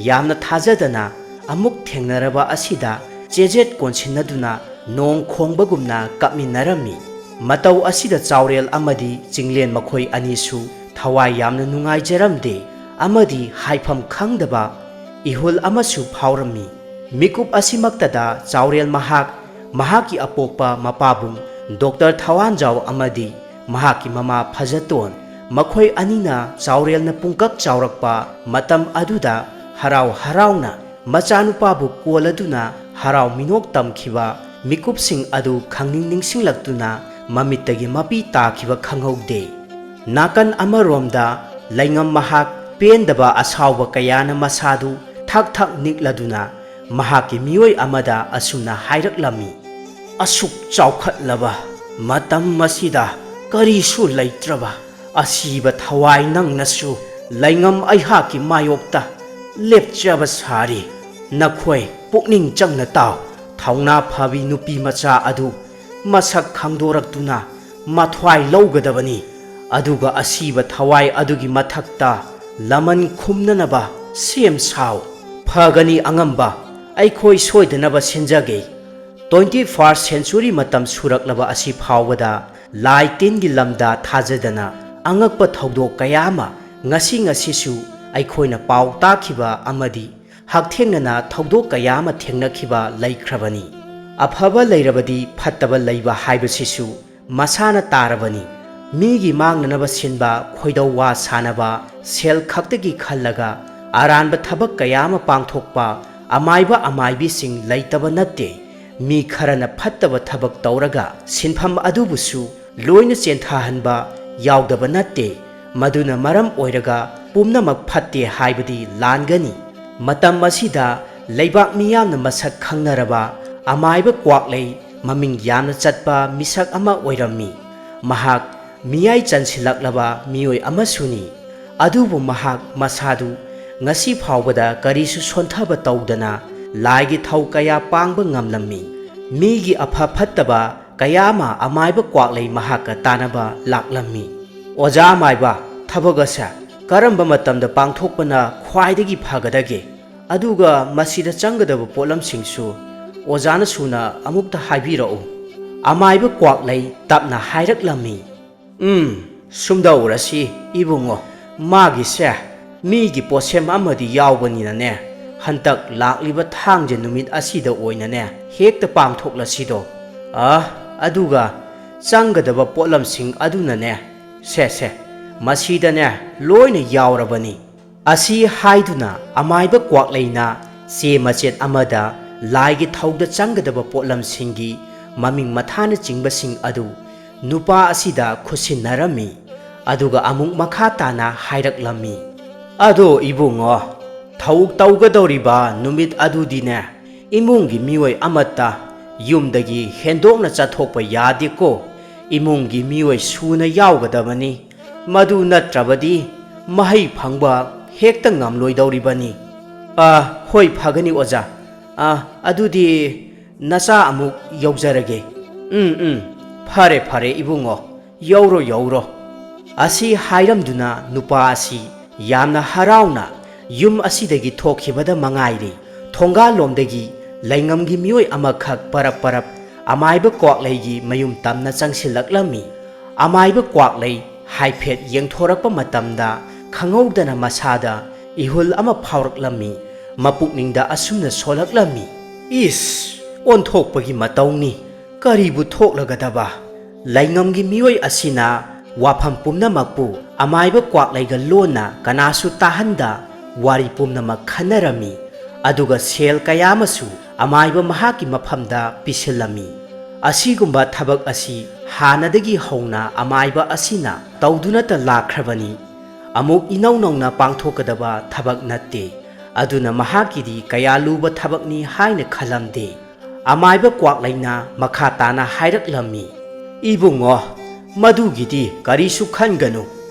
ꯌꯥꯝꯅ ꯊꯥꯖꯗꯅ ꯑꯃꯨꯛ ꯊꯦꯡꯅꯔꯕ ꯑꯁꯤꯗ ꯆꯦꯖꯦꯠ ꯀꯣꯟꯁꯤꯟꯅꯗꯨꯅ ꯅꯣꯡ ꯈꯣꯡꯕꯒꯨꯝꯅ ꯀꯞꯃꯤꯟꯅꯔꯝꯃꯤ꯫ ꯃꯇꯧ ꯑꯁꯤꯗ ꯆꯥꯎꯔꯦꯜ ꯑꯃꯗꯤ ꯆꯤꯡꯂꯦꯟ ꯃꯈꯣꯏ ꯑꯅꯤꯁꯨ ꯊꯋꯥꯏ ꯌꯥꯝꯅ ꯅꯨꯡꯉꯥꯏꯖꯔꯝꯗꯦ ꯑꯃꯗꯤ ꯍꯥꯏꯐꯝ ꯈꯪꯗꯕ ꯏꯍꯨꯜ ꯑꯃꯁꯨ ꯐꯥꯎꯔꯝꯃꯤ꯫ ꯃꯤꯀꯨꯞ ꯑꯁꯤꯃꯛꯇꯗ ꯆꯥꯎꯔꯦꯜ ꯃꯍꯥꯛ, ꯃꯍꯥꯛꯀꯤ ꯑꯄꯣꯛꯄ ꯃꯄꯥꯕꯨꯡ ꯗꯣꯛꯇꯔ ꯊꯋꯥꯟꯖꯥꯎ ꯑꯃꯗꯤ ꯃꯍꯥꯛꯀꯤ ꯃꯃꯥ ꯐꯖꯇꯣꯟ, ꯃꯈꯣꯏ ꯑꯅꯤꯅ ꯆꯥꯎꯔꯦꯜꯅ ꯄꯨꯡꯀꯛ ꯆꯥꯎꯔꯛꯄ ꯃꯇꯝ ꯑꯗꯨꯗ ꯍꯔꯥꯎ ꯍꯔꯥꯎꯅ ꯃꯆꯥꯅꯨꯄꯥꯕꯨ ꯀꯣꯜꯂꯗꯨꯅ ꯍꯔꯥꯎ ꯃꯤꯅꯣꯛ ꯇꯝꯈꯤꯕ ꯃꯤꯀꯨꯞꯁꯤꯡ ꯑꯗꯨ ꯈꯪꯅꯤꯡ ꯅꯤꯡꯁꯤꯡꯂꯛꯇꯨꯅ ꯃꯃꯤꯠꯇꯒꯤ ꯃꯄꯤ ꯇꯥꯈꯤꯕ ꯈꯪꯍꯧꯗꯦ꯫ ꯅꯥꯀꯟ ꯑꯃꯔꯣꯝꯗ ꯂꯩꯉꯝ ꯃꯍꯥꯛ ꯄꯦꯟꯗꯕ ꯑꯁꯥꯎꯕ ꯀꯌꯥꯅ ꯃꯁꯥꯗꯨ ꯊꯛ ꯊꯛ ꯅꯤꯛꯂꯗꯨꯅ ꯃꯍꯥꯛꯀꯤ ꯃꯤꯑꯣꯏ ꯑꯃꯗ ꯑꯁꯨꯝꯅ ꯍꯥꯏꯔꯛꯂꯝꯃꯤ, "ꯑꯁꯨꯛ ꯆꯥꯎꯈꯠꯂꯕ ꯃꯇꯝ ꯑꯁꯤꯗ ꯀꯔꯤꯁꯨ ꯂꯩꯇ꯭ꯔꯕ ꯑꯁꯤꯕ ꯊꯋꯥꯏ ꯅꯪꯅꯁꯨ ꯂꯩꯉꯝ ꯑꯩꯍꯥꯛꯀꯤ ꯃꯥꯌꯣꯛꯇ ꯂꯦꯞꯆꯕ ꯁꯥꯔꯤ꯫ ꯅꯈꯣꯏ ꯄꯨꯛꯅꯤꯡ ꯆꯪꯅ ꯇꯥꯎ, ꯊꯧꯅꯥ ꯐꯕꯤ ꯅꯨꯄꯤ ꯃꯆꯥ ꯑꯗꯨ ꯃꯁꯛ ꯈꯪꯗꯣꯔꯛꯇꯨꯅ ꯃꯊ꯭ꯋꯥꯏ ꯂꯧꯒꯗꯕꯅꯤ꯫ ꯑꯗꯨꯒ ꯑꯁꯤꯕ ꯊꯋꯥꯏ ꯑꯗꯨꯒꯤ ꯃꯊꯛꯇ ꯂꯃꯟ ꯈꯨꯝꯅꯅꯕ ꯁꯦꯝ ꯁꯥꯎ꯫ ꯐꯒꯅꯤ ꯑꯉꯝꯕ, ꯑꯩꯈꯣꯏ ꯁꯣꯏꯗꯅꯕ ꯁꯤꯟꯖꯒꯦ꯫" Twenty first century ꯃꯇꯝ ꯁꯨꯔꯛꯂꯕ ꯑꯁꯤ ꯐꯥꯎꯕꯗ ꯂꯥꯏ ꯇꯤꯟꯒꯤ ꯂꯝꯗ ꯊꯥꯖꯗꯅ ꯑꯉꯛꯄ ꯊꯧꯗꯣꯛ ꯀꯌꯥ ꯑꯃ ꯉꯁꯤ ꯉꯁꯤꯁꯨ ꯑꯩꯈꯣꯏꯅ ꯄꯥꯎ ꯇꯥꯈꯤꯕ ꯑꯃꯗꯤ ꯍꯛꯊꯦꯡꯅꯅ ꯊꯧꯗꯣꯛ ꯀꯌꯥ ꯑꯃ ꯊꯦꯡꯅꯈꯤꯕ ꯂꯩꯈ꯭ꯔꯕꯅꯤ꯫ ꯑꯐꯕ ꯂꯩꯔꯕꯗꯤ ꯐꯠꯇꯕ ꯂꯩꯕ ꯍꯥꯏꯕꯁꯤꯁꯨ ꯃꯁꯥꯅ ꯇꯥꯔꯕꯅꯤ꯫ ꯃꯤꯒꯤ ꯃꯥꯡꯅꯅꯕ ꯁꯤꯟꯕ, ꯈꯣꯏꯗꯧ ꯋꯥ ꯁꯥꯅꯕ, ꯁꯦꯜ ꯈꯛꯇꯒꯤ ꯈꯜꯂꯒ ꯑꯔꯥꯟꯕ ꯊꯕꯛ ꯀꯌꯥ ꯑꯃ ꯄꯥꯡꯊꯣꯛꯄ ꯑꯃꯥꯏꯕ ꯑꯃꯥꯏꯕꯤꯁꯤꯡ ꯂꯩꯇꯕ ꯅꯠꯇꯦ꯫ ꯃꯤ ꯈꯔꯅ ꯐꯠꯇꯕ ꯊꯕꯛ ꯇꯧꯔꯒ ꯁꯤꯟꯐꯝ ꯑꯗꯨꯕꯨꯁꯨ ꯂꯣꯏꯅ ꯆꯦꯟꯊꯍꯟꯕ ꯌꯥꯎꯗꯕ ꯅꯠꯇꯦ꯫ ꯃꯗꯨꯅ ꯃꯔꯝ ꯑꯣꯏꯔꯒ ꯄꯨꯝꯅꯃꯛ ꯐꯠꯇꯦ ꯍꯥꯏꯕꯗꯤ ꯂꯥꯟꯒꯅꯤ꯫ ꯃꯇꯝ ꯑꯁꯤꯗ ꯂꯩꯕꯥꯛ ꯃꯤꯌꯥꯝꯅ ꯃꯁꯛ ꯈꯪꯅꯔꯕ ꯑꯃꯥꯏꯕ ꯀ꯭ꯋꯥꯛꯂꯩ ꯃꯃꯤꯡ ꯌꯥꯝꯅ ꯆꯠꯄ ꯃꯤꯁꯛ ꯑꯃ ꯑꯣꯏꯔꯝꯃꯤ꯫ ꯃꯍꯥꯛ ꯃꯤꯌꯥꯏ ꯆꯟꯁꯤꯜꯂꯛꯂꯕ ꯃꯤꯑꯣꯏ ꯑꯃꯁꯨꯅꯤ꯫ ꯑꯗꯨꯕꯨ ꯃꯍꯥꯛ ꯃꯁꯥꯗꯨ ꯉꯁꯤ ꯐꯥꯎꯕꯗ ꯀꯔꯤꯁꯨ ꯁꯣꯟꯊꯕ ꯇꯧꯗꯅ ꯂꯥꯏꯒꯤ ꯊꯧ ꯀꯌꯥ ꯄꯥꯡꯕ ꯉꯝꯂꯝꯃꯤ꯫ ꯃꯤꯒꯤ ꯑꯐ ꯐꯠꯇꯕ ꯀꯌꯥ ꯑꯃ ꯑꯃꯥꯏꯕ ꯀ꯭ꯋꯥꯛꯂꯩ ꯃꯍꯥꯛꯀ ꯇꯥꯟꯅꯕ ꯂꯥꯛꯂꯝꯃꯤ꯫ "ꯑꯣꯖꯥ ꯑꯃꯥꯏꯕ, ꯊꯕꯛ ꯑꯁꯦ ꯀꯔꯝꯕ ꯃꯇꯝꯗ ꯄꯥꯡꯊꯣꯛꯄꯅ ꯈ꯭ꯋꯥꯏꯗꯒꯤ ꯐꯒꯗꯒꯦ? ꯑꯗꯨꯒ ꯃꯁꯤꯗ ꯆꯪꯒꯗꯕ ꯄꯣꯠꯂꯝꯁꯤꯡꯁꯨ ꯑꯣꯖꯥꯅ ꯁꯨꯅ ꯑꯃꯨꯛꯇ ꯍꯥꯏꯕꯤꯔꯛꯎ", ꯑꯃꯥꯏꯕ ꯀ꯭ꯋꯥꯛꯂꯩ ꯇꯞꯅ ꯍꯥꯏꯔꯛꯂꯝꯃꯤ꯫ "ꯎꯝ, ꯁꯨꯝꯗꯧꯔꯁꯤ ꯏꯕꯨꯡꯉꯣ, ꯃꯥꯒꯤꯁꯦ ꯃꯤꯒꯤ ꯄꯣꯠꯁꯦꯝ ꯑꯃꯗꯤ ꯌꯥꯎꯕꯅꯤꯅꯅꯦ, ꯍꯟꯇꯛ ꯂꯥꯛꯂꯤꯕ ꯊꯥꯡꯖ ꯅꯨꯃꯤꯠ ꯑꯁꯤꯗ ꯑꯣꯏꯅꯅꯦ ꯍꯦꯛꯇ ꯄꯥꯡꯊꯣꯛꯂꯁꯤꯗꯣ꯫ ꯑ, ꯑꯗꯨꯒ ꯆꯪꯒꯗꯕ ꯄꯣꯠꯂꯝꯁꯤꯡ ꯑꯗꯨꯅꯅꯦ, ꯁꯦ ꯁꯦ, ꯃꯁꯤꯗꯅꯦ ꯂꯣꯏꯅ ꯌꯥꯎꯔꯕꯅꯤ"꯫ ꯑꯁꯤ ꯍꯥꯏꯗꯨꯅ ꯑꯃꯥꯏꯕ ꯀ꯭ꯋꯥꯛꯂꯩꯅ ꯆꯦ ꯃꯆꯦꯠ ꯑꯃꯗ ꯂꯥꯏꯒꯤ ꯊꯧꯗ ꯆꯪꯒꯗꯕ ꯄꯣꯠꯂꯝꯁꯤꯡꯒꯤ ꯃꯃꯤꯡ ꯃꯊꯥꯅꯆꯤꯡꯕꯁꯤꯡ ꯑꯗꯨ ꯅꯨꯄꯥ ꯑꯁꯤꯗ ꯈꯨꯠꯁꯤꯟꯅꯔꯝꯃꯤ꯫ ꯑꯗꯨꯒ ꯑꯃꯨꯛ ꯃꯈꯥ ꯇꯥꯅ ꯍꯥꯏꯔꯛꯂꯝꯃꯤ, "ꯑꯗꯣ ꯏꯕꯨꯡꯉꯣ, ꯊꯧ ꯇꯧꯒꯗꯧꯔꯤꯕ ꯅꯨꯃꯤꯠ ꯑꯗꯨꯗꯤꯅꯦ, ꯏꯃꯨꯡꯒꯤ ꯃꯤꯑꯣꯏ ꯑꯃꯠꯇ ꯌꯨꯝꯗꯒꯤ ꯍꯦꯟꯗꯣꯛꯅ ꯆꯠꯊꯣꯛꯄ ꯌꯥꯗꯦꯀꯣ꯫ ꯏꯃꯨꯡꯒꯤ ꯃꯤꯑꯣꯏ ꯁꯨꯅ ꯌꯥꯎꯒꯗꯕꯅꯤ꯫ ꯃꯗꯨ ꯅꯠꯇ꯭ꯔꯕꯗꯤ ꯃꯍꯩ ꯐꯪꯕ ꯍꯦꯛꯇ ꯉꯝꯂꯣꯏꯗꯧꯔꯤꯕꯅꯤ"꯫ "ꯑ, ꯍꯣꯏ, ꯐꯒꯅꯤ ꯑꯣꯖꯥ꯫ ꯑ, ꯑꯗꯨꯗꯤ ꯅꯆꯥ ꯑꯃꯨꯛ ꯌꯧꯖꯔꯒꯦ"꯫ "ꯎꯝ, ꯎꯝ, ꯐꯔꯦ, ꯐꯔꯦ ꯏꯕꯨꯡꯉꯣ, ꯌꯧꯔꯣ, ꯌꯧꯔꯣ"꯫ ꯑꯁꯤ ꯍꯥꯏꯔꯝꯗꯨꯅ ꯅꯨꯄꯥ ꯑꯁꯤ ꯌꯥꯝꯅ ꯍꯔꯥꯎꯅ ꯌꯨꯝ ꯑꯁꯤꯗꯒꯤ ꯊꯣꯛꯈꯤꯕꯗ ꯃꯉꯥꯏꯔꯦ꯫ ꯊꯣꯡꯒꯥꯜꯂꯣꯝꯗꯒꯤ ꯂꯩꯉꯝꯒꯤ ꯃꯤꯑꯣꯏ ꯑꯃꯈꯛ ꯄꯔꯞ ꯄꯔꯞ ꯑꯃꯥꯏꯕ ꯀ꯭ꯋꯥꯛꯂꯩꯒꯤ ꯃꯌꯨꯝ ꯇꯝꯅ ꯆꯪꯁꯤꯜꯂꯛꯂꯝꯃꯤ꯫ ꯑꯃꯥꯏꯕ ꯀ꯭ꯋꯥꯛꯂꯩ ꯍꯥꯏꯐꯦꯠ ꯌꯦꯡꯊꯣꯔꯛꯄ ꯃꯇꯝꯗ ꯈꯪꯍꯧꯗꯅ ꯃꯁꯥꯗ ꯏꯍꯨꯜ ꯑꯃ ꯐꯥꯎꯔꯛꯂꯝꯃꯤ꯫ ꯃꯄꯨꯛꯅꯤꯡꯗ ꯑꯁꯨꯝꯅ ꯁꯣꯜꯂꯛꯂꯝꯃꯤ, "ꯏꯁ, ꯑꯣꯟꯊꯣꯛꯄꯒꯤ ꯃꯇꯧꯅꯤ꯫ ꯀꯔꯤꯕꯨ ꯊꯣꯛꯂꯒꯗꯕ?" ꯂꯩꯉꯝꯒꯤ ꯃꯤꯑꯣꯏ ꯑꯁꯤꯅ ꯋꯥꯐꯝ ꯄꯨꯝꯅꯃꯛꯄꯨ ꯑꯃꯥꯏꯕ ꯀ꯭ꯋꯥꯛꯂꯩꯒ ꯂꯣꯟꯅ ꯀꯅꯥꯁꯨ ꯇꯥꯍꯟꯗ ꯋꯥꯔꯤ ꯄꯨꯝꯅꯃꯛ ꯈꯟꯅꯔꯝꯃꯤ꯫ ꯑꯗꯨꯒ ꯁꯦꯜ ꯀꯌꯥ ꯑꯃꯁꯨ ꯑꯃꯥꯏꯕ ꯃꯍꯥꯛꯀꯤ ꯃꯐꯝꯗ ꯄꯤꯁꯤꯜꯂꯝꯃꯤ꯫ ꯑꯁꯤꯒꯨꯝꯕ ꯊꯕꯛ ꯑꯁꯤ ꯍꯥꯟꯅꯗꯒꯤ ꯍꯧꯅ ꯑꯃꯥꯏꯕ ꯑꯁꯤꯅ ꯇꯧꯗꯨꯅꯇ ꯂꯥꯛꯈ꯭ꯔꯕꯅꯤ꯫ ꯑꯃꯨꯛ ꯏꯅꯧ ꯅꯧꯅ ꯄꯥꯡꯊꯣꯛꯀꯗꯕ ꯊꯕꯛ ꯅꯠꯇꯦ꯫ ꯑꯗꯨꯅ ꯃꯍꯥꯛꯀꯤꯗꯤ ꯀꯌꯥ ꯂꯨꯕ ꯊꯕꯛꯅꯤ ꯍꯥꯏꯅ ꯈꯜꯂꯝꯗꯦ꯫ ꯑꯃꯥꯏꯕ ꯀ꯭ꯋꯥꯛꯂꯩꯅ ꯃꯈꯥ ꯇꯥꯅ ꯍꯥꯏꯔꯛꯂꯝꯃꯤ, "ꯏꯕꯨꯡꯉꯣ, ꯃꯗꯨꯒꯤꯗꯤ ꯀꯔꯤꯁꯨ ꯈꯟꯒꯅꯨ꯫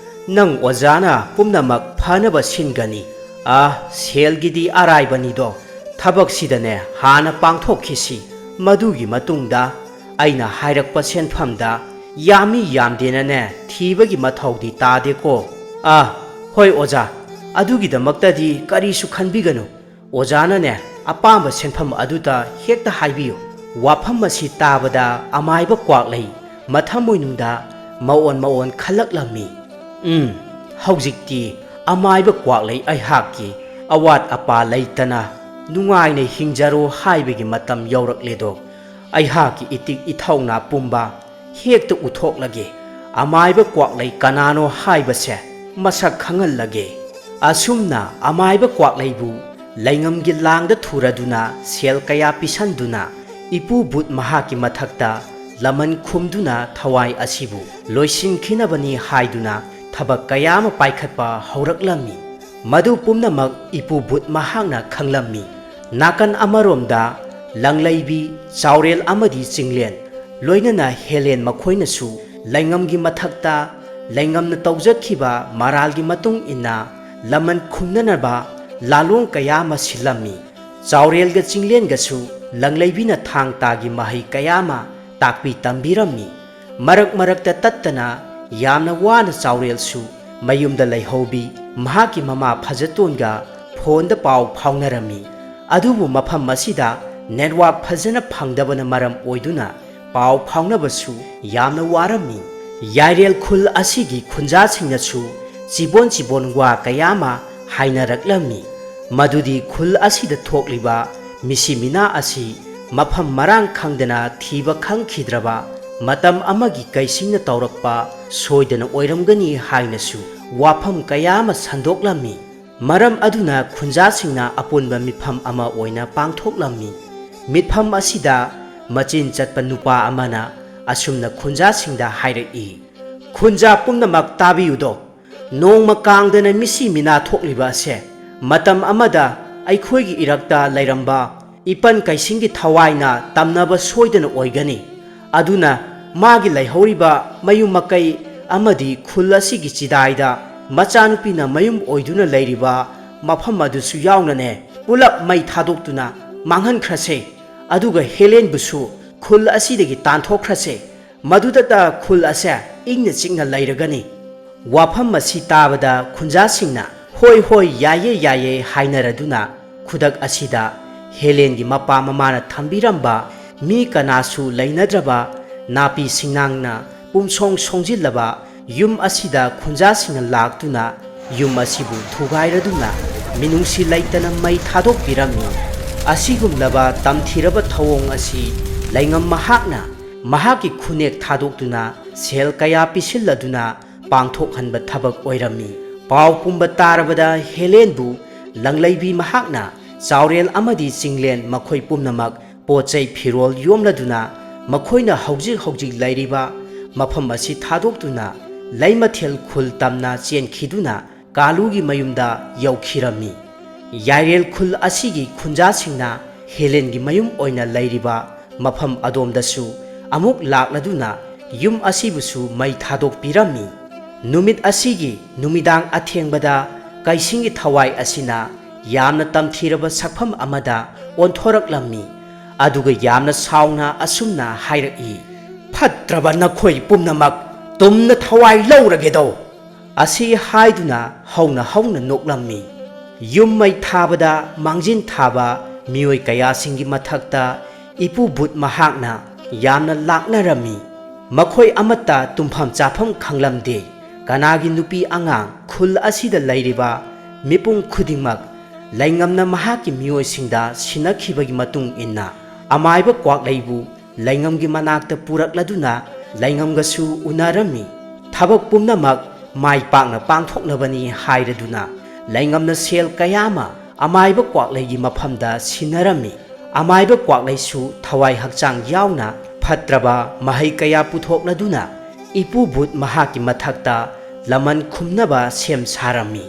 ꯅꯪ ꯑꯣꯖꯥꯅ ꯄꯨꯝꯅꯃꯛ ꯐꯅꯕ ꯁꯤꯟꯒꯅꯤ꯫ ꯑ, ꯁꯦꯜꯒꯤꯗꯤ ꯑꯔꯥꯏꯕꯅꯤꯗꯣ, ꯊꯕꯛꯁꯤꯗꯅꯦ ꯍꯥꯟꯅ ꯄꯥꯡꯊꯣꯛꯈꯤꯁꯤ꯫ ꯃꯗꯨꯒꯤ ꯃꯇꯨꯡꯗ ꯑꯩꯅ ꯍꯥꯏꯔꯛꯄ ꯁꯦꯟꯐꯝꯗ ꯌꯥꯝꯃꯤ ꯌꯥꯝꯗꯦꯅꯅꯦ ꯊꯤꯕꯒꯤ ꯃꯊꯧꯗꯤ ꯇꯥꯗꯦꯀꯣ꯫ ꯑ, ꯍꯣꯏ ꯑꯣꯖꯥ, ꯑꯗꯨꯒꯤꯗꯃꯛꯇꯗꯤ ꯀꯔꯤꯁꯨ ꯈꯟꯕꯤꯒꯅꯨ꯫ ꯑꯣꯖꯥꯅꯅꯦ ꯑꯄꯥꯝꯕ ꯁꯦꯟꯐꯝ ꯑꯗꯨꯗ ꯍꯦꯛꯇ ꯍꯥꯏꯕꯤꯌꯨ꯫ ꯋꯥꯐꯝ ꯑꯁꯤ ꯇꯥꯕꯗ ꯑꯃꯥꯏꯕ ꯀ꯭ꯋꯥꯛꯂꯩ ꯃꯊꯃꯣꯏꯅꯨꯡꯗ ꯃꯑꯣꯟ ꯃꯑꯣꯟ ꯈꯜꯂꯛꯂꯝꯃꯤ꯫ ꯎꯝ, ꯍꯧꯖꯤꯛꯇꯤ ꯑꯃꯥꯏꯕ ꯀ꯭ꯋꯥꯛꯂꯩ ꯑꯩꯍꯥꯛꯀꯤ ꯑꯋꯥꯠ ꯑꯄꯥ ꯂꯩꯇꯅ ꯅꯨꯡꯉꯥꯏꯅ ꯍꯤꯡꯖꯔꯣ ꯍꯥꯏꯕꯒꯤ ꯃꯇꯝ ꯌꯧꯔꯛꯂꯦꯗꯣ꯫ ꯑꯩꯍꯥꯛꯀꯤ ꯏꯇꯤꯛ ꯏꯊꯧꯅꯥ ꯄꯨꯝꯕ ꯍꯦꯛꯇ ꯎꯊꯣꯛꯂꯒꯦ꯫ ꯑꯃꯥꯏꯕ ꯀ꯭ꯋꯥꯛꯂꯩ ꯀꯅꯥꯅꯣ ꯍꯥꯏꯕꯁꯦ ꯃꯁꯛ ꯈꯪꯍꯜꯂꯒꯦ꯫ ꯑꯁꯨꯝꯅ ꯑꯃꯥꯏꯕ ꯀ꯭ꯋꯥꯛꯂꯩꯕꯨ ꯂꯩꯉꯝꯒꯤ ꯂꯥꯡꯗ ꯊꯨꯔꯗꯨꯅ ꯁꯦꯜ ꯀꯌꯥ ꯄꯤꯁꯟꯗꯨꯅ ꯏꯄꯨ ꯕꯨꯠ ꯃꯍꯥꯛꯀꯤ ꯃꯊꯛꯇ ꯂꯃꯟ ꯈꯨꯝꯗꯨꯅ ꯊꯋꯥꯏ ꯑꯁꯤꯕꯨ ꯂꯣꯏꯁꯤꯟꯈꯤꯅꯕꯅꯤ ꯍꯥꯏꯗꯨꯅ ꯊꯕꯛ ꯀꯌꯥ ꯑꯃ ꯄꯥꯏꯈꯠꯄ ꯍꯧꯔꯛꯂꯝꯃꯤ꯫ ꯃꯗꯨ ꯄꯨꯝꯅꯃꯛ ꯏꯄꯨ ꯕꯨꯠ ꯃꯍꯥꯛꯅ ꯈꯪꯂꯝꯃꯤ꯫ ꯅꯥꯀꯟ ꯑꯃꯔꯣꯝꯗ ꯂꯪꯂꯩꯕꯤ, ꯆꯥꯎꯔꯦꯜ ꯑꯃꯗꯤ ꯆꯤꯡꯂꯦꯟ, ꯂꯣꯏꯅꯅ ꯍꯦꯂꯦꯟ ꯃꯈꯣꯏꯅꯁꯨ ꯂꯩꯉꯝꯒꯤ ꯃꯊꯛꯇ ꯂꯩꯉꯝꯅ ꯇꯧꯖꯈꯤꯕ ꯃꯔꯥꯜꯒꯤ ꯃꯇꯨꯡ ꯏꯟꯅ ꯂꯃꯟ ꯈꯨꯝꯅꯅꯕ ꯂꯥꯂꯣꯡ ꯀꯌꯥ ꯑꯃ ꯁꯤꯜꯂꯝꯃꯤ꯫ ꯆꯥꯎꯔꯦꯜꯒ ꯆꯤꯡꯂꯦꯟꯒꯁꯨ ꯂꯪꯂꯩꯕꯤꯅ ꯊꯥꯡ ꯇꯥꯒꯤ ꯃꯍꯩ ꯀꯌꯥ ꯑꯃ ꯇꯥꯛꯄꯤ ꯇꯝꯕꯤꯔꯝꯃꯤ꯫ ꯃꯔꯛ ꯃꯔꯛꯇ ꯇꯠꯇꯅ ꯌꯥꯝꯅ ꯋꯥꯅ ꯆꯥꯎꯔꯦꯜꯁꯨ ꯃꯌꯨꯝꯗ ꯂꯩꯍꯧꯕꯤ ꯃꯍꯥꯛꯀꯤ ꯃꯃꯥ ꯐꯖꯇꯣꯟꯒ ꯐꯣꯟꯗ ꯄꯥꯎ ꯐꯥꯎꯅꯔꯝꯃꯤ꯫ ꯑꯗꯨꯕꯨ ꯃꯐꯝ ꯑꯁꯤꯗ ꯅꯦꯠꯋꯥꯛ ꯐꯖꯅ ꯐꯪꯗꯕꯅ ꯃꯔꯝ ꯑꯣꯏꯗꯨꯅ ꯄꯥꯎ ꯐꯥꯎꯅꯕꯁꯨ ꯌꯥꯝꯅ ꯋꯥꯔꯝꯃꯤ꯫ ꯌꯥꯏꯔꯦꯜ ꯈꯨꯜ ꯑꯁꯤꯒꯤ ꯈꯨꯟꯖꯥꯁꯤꯡꯅꯁꯨ ꯆꯤꯕꯣꯟ ꯆꯤꯕꯣꯟ ꯋꯥ ꯀꯌꯥ ꯑꯃ ꯍꯥꯏꯅꯔꯛꯂꯝꯃꯤ꯫ ꯃꯗꯨꯗꯤ ꯈꯨꯜ ꯑꯁꯤꯗ ꯊꯣꯛꯂꯤꯕ ꯃꯤꯁꯤ ꯃꯤꯅꯥ ꯑꯁꯤ ꯃꯐꯝ ꯃꯔꯥꯡ ꯈꯪꯗꯅ ꯊꯤꯕ ꯈꯪꯈꯤꯗ꯭ꯔꯕ ꯃꯇꯝ ꯑꯃꯒꯤ ꯀꯩꯁꯤꯡꯅ ꯇꯧꯔꯛꯄ ꯁꯣꯏꯗꯅ ꯑꯣꯏꯔꯝꯒꯅꯤ ꯍꯥꯏꯅꯁꯨ ꯋꯥꯐꯝ ꯀꯌꯥ ꯑꯃ ꯁꯟꯗꯣꯛꯂꯝꯃꯤ꯫ ꯃꯔꯝ ꯑꯗꯨꯅ ꯈꯨꯟꯖꯥꯁꯤꯡꯅ ꯑꯄꯨꯟꯕ ꯃꯤꯐꯝ ꯑꯃ ꯑꯣꯏꯅ ꯄꯥꯡꯊꯣꯛꯂꯝꯃꯤ꯫ ꯃꯤꯐꯝ ꯑꯁꯤꯗ ꯃꯆꯤꯟ ꯆꯠꯄ ꯅꯨꯄꯥ ꯑꯃꯅ ꯑꯁꯨꯝꯅ ꯈꯨꯟꯖꯥꯁꯤꯡꯗ ꯍꯥꯏꯔꯛꯏ, "ꯈꯨꯟꯖꯥ ꯄꯨꯝꯅꯃꯛ ꯇꯥꯕꯤꯌꯨꯗꯣ, ꯅꯣꯡꯃ ꯀꯥꯡꯗꯅ ꯃꯤꯁꯤ ꯃꯤꯅꯥ ꯊꯣꯛꯂꯤꯕ ꯑꯁꯦ ꯃꯇꯝ ꯑꯃꯗ ꯑꯩꯈꯣꯏꯒꯤ ꯏꯔꯛꯇ ꯂꯩꯔꯝꯕ ꯏꯄꯟ ꯀꯩꯁꯤꯡꯒꯤ ꯊꯋꯥꯏꯅ ꯇꯝꯅꯕ ꯁꯣꯏꯗꯅ ꯑꯣꯏꯒꯅꯤ꯫ ꯑꯗꯨꯅ ꯃꯥꯒꯤ ꯂꯩꯍꯧꯔꯤꯕ ꯃꯌꯨꯝ ꯃꯀꯩ ꯑꯃꯗꯤ ꯈꯨꯜ ꯑꯁꯤꯒꯤ ꯆꯤꯗꯥꯏꯗ ꯃꯆꯥꯅꯨꯄꯤꯅ ꯃꯌꯨꯝ ꯑꯣꯏꯗꯨꯅ ꯂꯩꯔꯤꯕ ꯃꯐꯝ ꯑꯗꯨꯁꯨ ꯌꯥꯎꯅꯅꯦ ꯄꯨꯂꯞ ꯃꯩ ꯊꯥꯗꯣꯛꯇꯨꯅ ꯃꯥꯡꯍꯟꯈ꯭ꯔꯁꯦ꯫ ꯑꯗꯨꯒ ꯍꯦꯂꯦꯟꯕꯨꯁꯨ ꯈꯨꯜ ꯑꯁꯤꯗꯒꯤ ꯇꯥꯟꯊꯣꯛꯈ꯭ꯔꯁꯦ꯫ ꯃꯗꯨꯗꯇ ꯈꯨꯜ ꯑꯁꯦ ꯏꯪꯅ ꯆꯤꯛꯅ ꯂꯩꯔꯒꯅꯤ꯫ ꯋꯥꯐꯝ ꯑꯁꯤ ꯇꯥꯕꯗ ꯈꯨꯟꯖꯥꯁꯤꯡꯅ "ꯍꯣꯏ, ꯍꯣꯏ, ꯌꯥꯏꯌꯦ, ꯌꯥꯏꯌꯦ" ꯍꯥꯏꯅꯔꯗꯨꯅ ꯈꯨꯗꯛ ꯑꯁꯤꯗ ꯍꯦꯂꯦꯟꯒꯤ ꯃꯄꯥ ꯃꯃꯥꯅ ꯊꯝꯕꯤꯔꯝꯕ ꯃꯤ ꯀꯅꯥꯁꯨ ꯂꯩꯅꯗ꯭ꯔꯕ ꯅꯥꯄꯤ ꯁꯤꯡꯅꯥꯡꯅ ꯄꯨꯝꯁꯣꯡ ꯁꯣꯡꯖꯤꯜꯂꯕ ꯌꯨꯝ ꯑꯁꯤꯗ ꯈꯨꯟꯖꯥꯁꯤꯡꯅ ꯂꯥꯛꯇꯨꯅ ꯌꯨꯝ ꯑꯁꯤꯕꯨ ꯊꯨꯒꯥꯏꯔꯗꯨꯅ ꯃꯤꯅꯨꯡꯁꯤ ꯂꯩꯇꯅ ꯃꯩ ꯊꯥꯗꯣꯛꯄꯤꯔꯝꯃꯤ꯫ ꯑꯁꯤꯒꯨꯝꯂꯕ ꯇꯝꯊꯤꯔꯕ ꯊꯧꯑꯣꯡ ꯑꯁꯤ ꯂꯩꯉꯝ ꯃꯍꯥꯛꯅ ꯃꯍꯥꯛꯀꯤ ꯈꯨꯅꯦꯛ ꯊꯥꯗꯣꯛꯇꯨꯅ ꯁꯦꯜ ꯀꯌꯥ ꯄꯤꯁꯤꯜꯂꯗꯨꯅ ꯄꯥꯡꯊꯣꯛꯍꯟꯕ ꯊꯕꯛ ꯑꯣꯏꯔꯝꯃꯤ꯫ ꯄꯥꯎ ꯄꯨꯝꯕ ꯇꯥꯔꯕꯗ ꯍꯦꯂꯦꯟꯕꯨ ꯂꯪꯂꯩꯕꯤ ꯃꯍꯥꯛꯅ ꯆꯥꯎꯔꯦꯜ ꯑꯃꯗꯤ ꯆꯤꯡꯂꯦꯟ ꯃꯈꯣꯏ ꯄꯨꯝꯅꯃꯛ ꯄꯣꯠ ꯆꯩ ꯐꯤꯔꯣꯜ ꯌꯣꯝꯂꯗꯨꯅ ꯃꯈꯣꯏꯅ ꯍꯧꯖꯤꯛ ꯍꯧꯖꯤꯛ ꯂꯩꯔꯤꯕ ꯃꯐꯝ ꯑꯁꯤ ꯊꯥꯗꯣꯛꯇꯨꯅ ꯂꯩꯃꯊꯦꯜ ꯈꯨꯜ ꯇꯝꯅ ꯆꯦꯟꯈꯤꯗꯨꯅ ꯀꯥꯂꯨꯒꯤ ꯃꯌꯨꯝꯗ ꯌꯧꯈꯤꯔꯝꯃꯤ꯫ ꯌꯥꯏꯔꯦꯜ ꯈꯨꯜ ꯑꯁꯤꯒꯤ ꯈꯨꯟꯖꯥꯁꯤꯡꯅ ꯍꯦꯂꯦꯟꯒꯤ ꯃꯌꯨꯝ ꯑꯣꯏꯅ ꯂꯩꯔꯤꯕ ꯃꯐꯝ ꯑꯗꯣꯝꯗꯁꯨ ꯑꯃꯨꯛ ꯂꯥꯛꯂꯗꯨꯅ ꯌꯨꯝ ꯑꯁꯤꯕꯨꯁꯨ ꯃꯩ ꯊꯥꯗꯣꯛꯄꯤꯔꯝꯃꯤ꯫ ꯅꯨꯃꯤꯠ ꯑꯁꯤꯒꯤ ꯅꯨꯃꯤꯗꯥꯡ ꯑꯊꯦꯡꯕꯗ ꯀꯩꯁꯤꯡꯒꯤ ꯊꯋꯥꯏ ꯑꯁꯤꯅ ꯌꯥꯝꯅ ꯇꯝꯊꯤꯔꯕ ꯁꯛꯐꯝ ꯑꯃꯗ ꯑꯣꯟꯊꯣꯔꯛꯂꯝꯃꯤ꯫ ꯑꯗꯨꯒ ꯌꯥꯝꯅ ꯁꯥꯎꯅ ꯑꯁꯨꯝꯅ ꯍꯥꯏꯔꯛꯏ, "ꯐꯠꯇ꯭ꯔꯕ ꯅꯈꯣꯏ ꯄꯨꯝꯅꯃꯛ ꯇꯨꯝꯅ ꯊꯋꯥꯏ ꯂꯧꯔꯒꯦꯗꯣ!" ꯑꯁꯤ ꯍꯥꯏꯗꯨꯅ ꯍꯧꯅ ꯍꯧꯅ ꯅꯣꯛꯂꯝꯃꯤ꯫ ꯌꯨꯝ ꯃꯩ ꯊꯥꯕꯗ ꯃꯥꯡꯖꯤꯟ ꯊꯥꯕ ꯃꯤꯑꯣꯏ ꯀꯌꯥꯁꯤꯡꯒꯤ ꯃꯊꯛꯇ ꯏꯄꯨ ꯕꯨꯠ ꯃꯍꯥꯛꯅ ꯌꯥꯝꯅ ꯂꯥꯛꯅꯔꯝꯃꯤ꯫ ꯃꯈꯣꯏ ꯑꯃꯠꯇ ꯇꯨꯝꯐꯝ ꯆꯥꯐꯝ ꯈꯪꯂꯝꯗꯦ꯫ ꯀꯅꯥꯒꯤ ꯅꯨꯄꯤ ꯑꯉꯥꯡ ꯈꯨꯜ ꯑꯁꯤꯗ ꯂꯩꯔꯤꯕ ꯃꯤꯄꯨꯝ ꯈꯨꯗꯤꯡꯃꯛ ꯂꯩꯉꯝꯅ ꯃꯍꯥꯛꯀꯤ ꯃꯤꯑꯣꯏꯁꯤꯡꯗ ꯁꯤꯟꯅꯈꯤꯕꯒꯤ ꯃꯇꯨꯡ ꯏꯟꯅ ꯑꯃꯥꯏꯕ ꯀ꯭ꯋꯥꯛꯂꯩꯕꯨ ꯂꯩꯉꯝꯒꯤ ꯃꯅꯥꯛꯇ ꯄꯨꯔꯛꯂꯗꯨꯅ ꯂꯩꯉꯝꯒꯁꯨ ꯎꯅꯔꯝꯃꯤ꯫ ꯊꯕꯛ ꯄꯨꯝꯅꯃꯛ ꯃꯥꯏ ꯄꯥꯛꯅ ꯄꯥꯡꯊꯣꯛꯅꯕꯅꯤ ꯍꯥꯏꯔꯗꯨꯅ ꯂꯩꯉꯝꯅ ꯁꯦꯜ ꯀꯌꯥ ꯑꯃ ꯑꯃꯥꯏꯕ ꯀ꯭ꯋꯥꯛꯂꯩꯒꯤ ꯃꯐꯝꯗ ꯁꯤꯟꯅꯔꯝꯃꯤ꯫ ꯑꯃꯥꯏꯕ ꯀ꯭ꯋꯥꯛꯂꯩꯁꯨ ꯊꯋꯥꯏ ꯍꯛꯆꯥꯡ ꯌꯥꯎꯅ ꯐꯠꯇ꯭ꯔꯕ ꯃꯍꯩ ꯀꯌꯥ ꯄꯨꯊꯣꯛꯂꯗꯨꯅ ꯏꯄꯨ ꯕꯨꯠ ꯃꯍꯥꯛꯀꯤ ꯃꯊꯛꯇ ꯂꯃꯟ ꯈꯨꯝꯅꯕ ꯁꯦꯝ ꯁꯥꯔꯝꯃꯤ꯫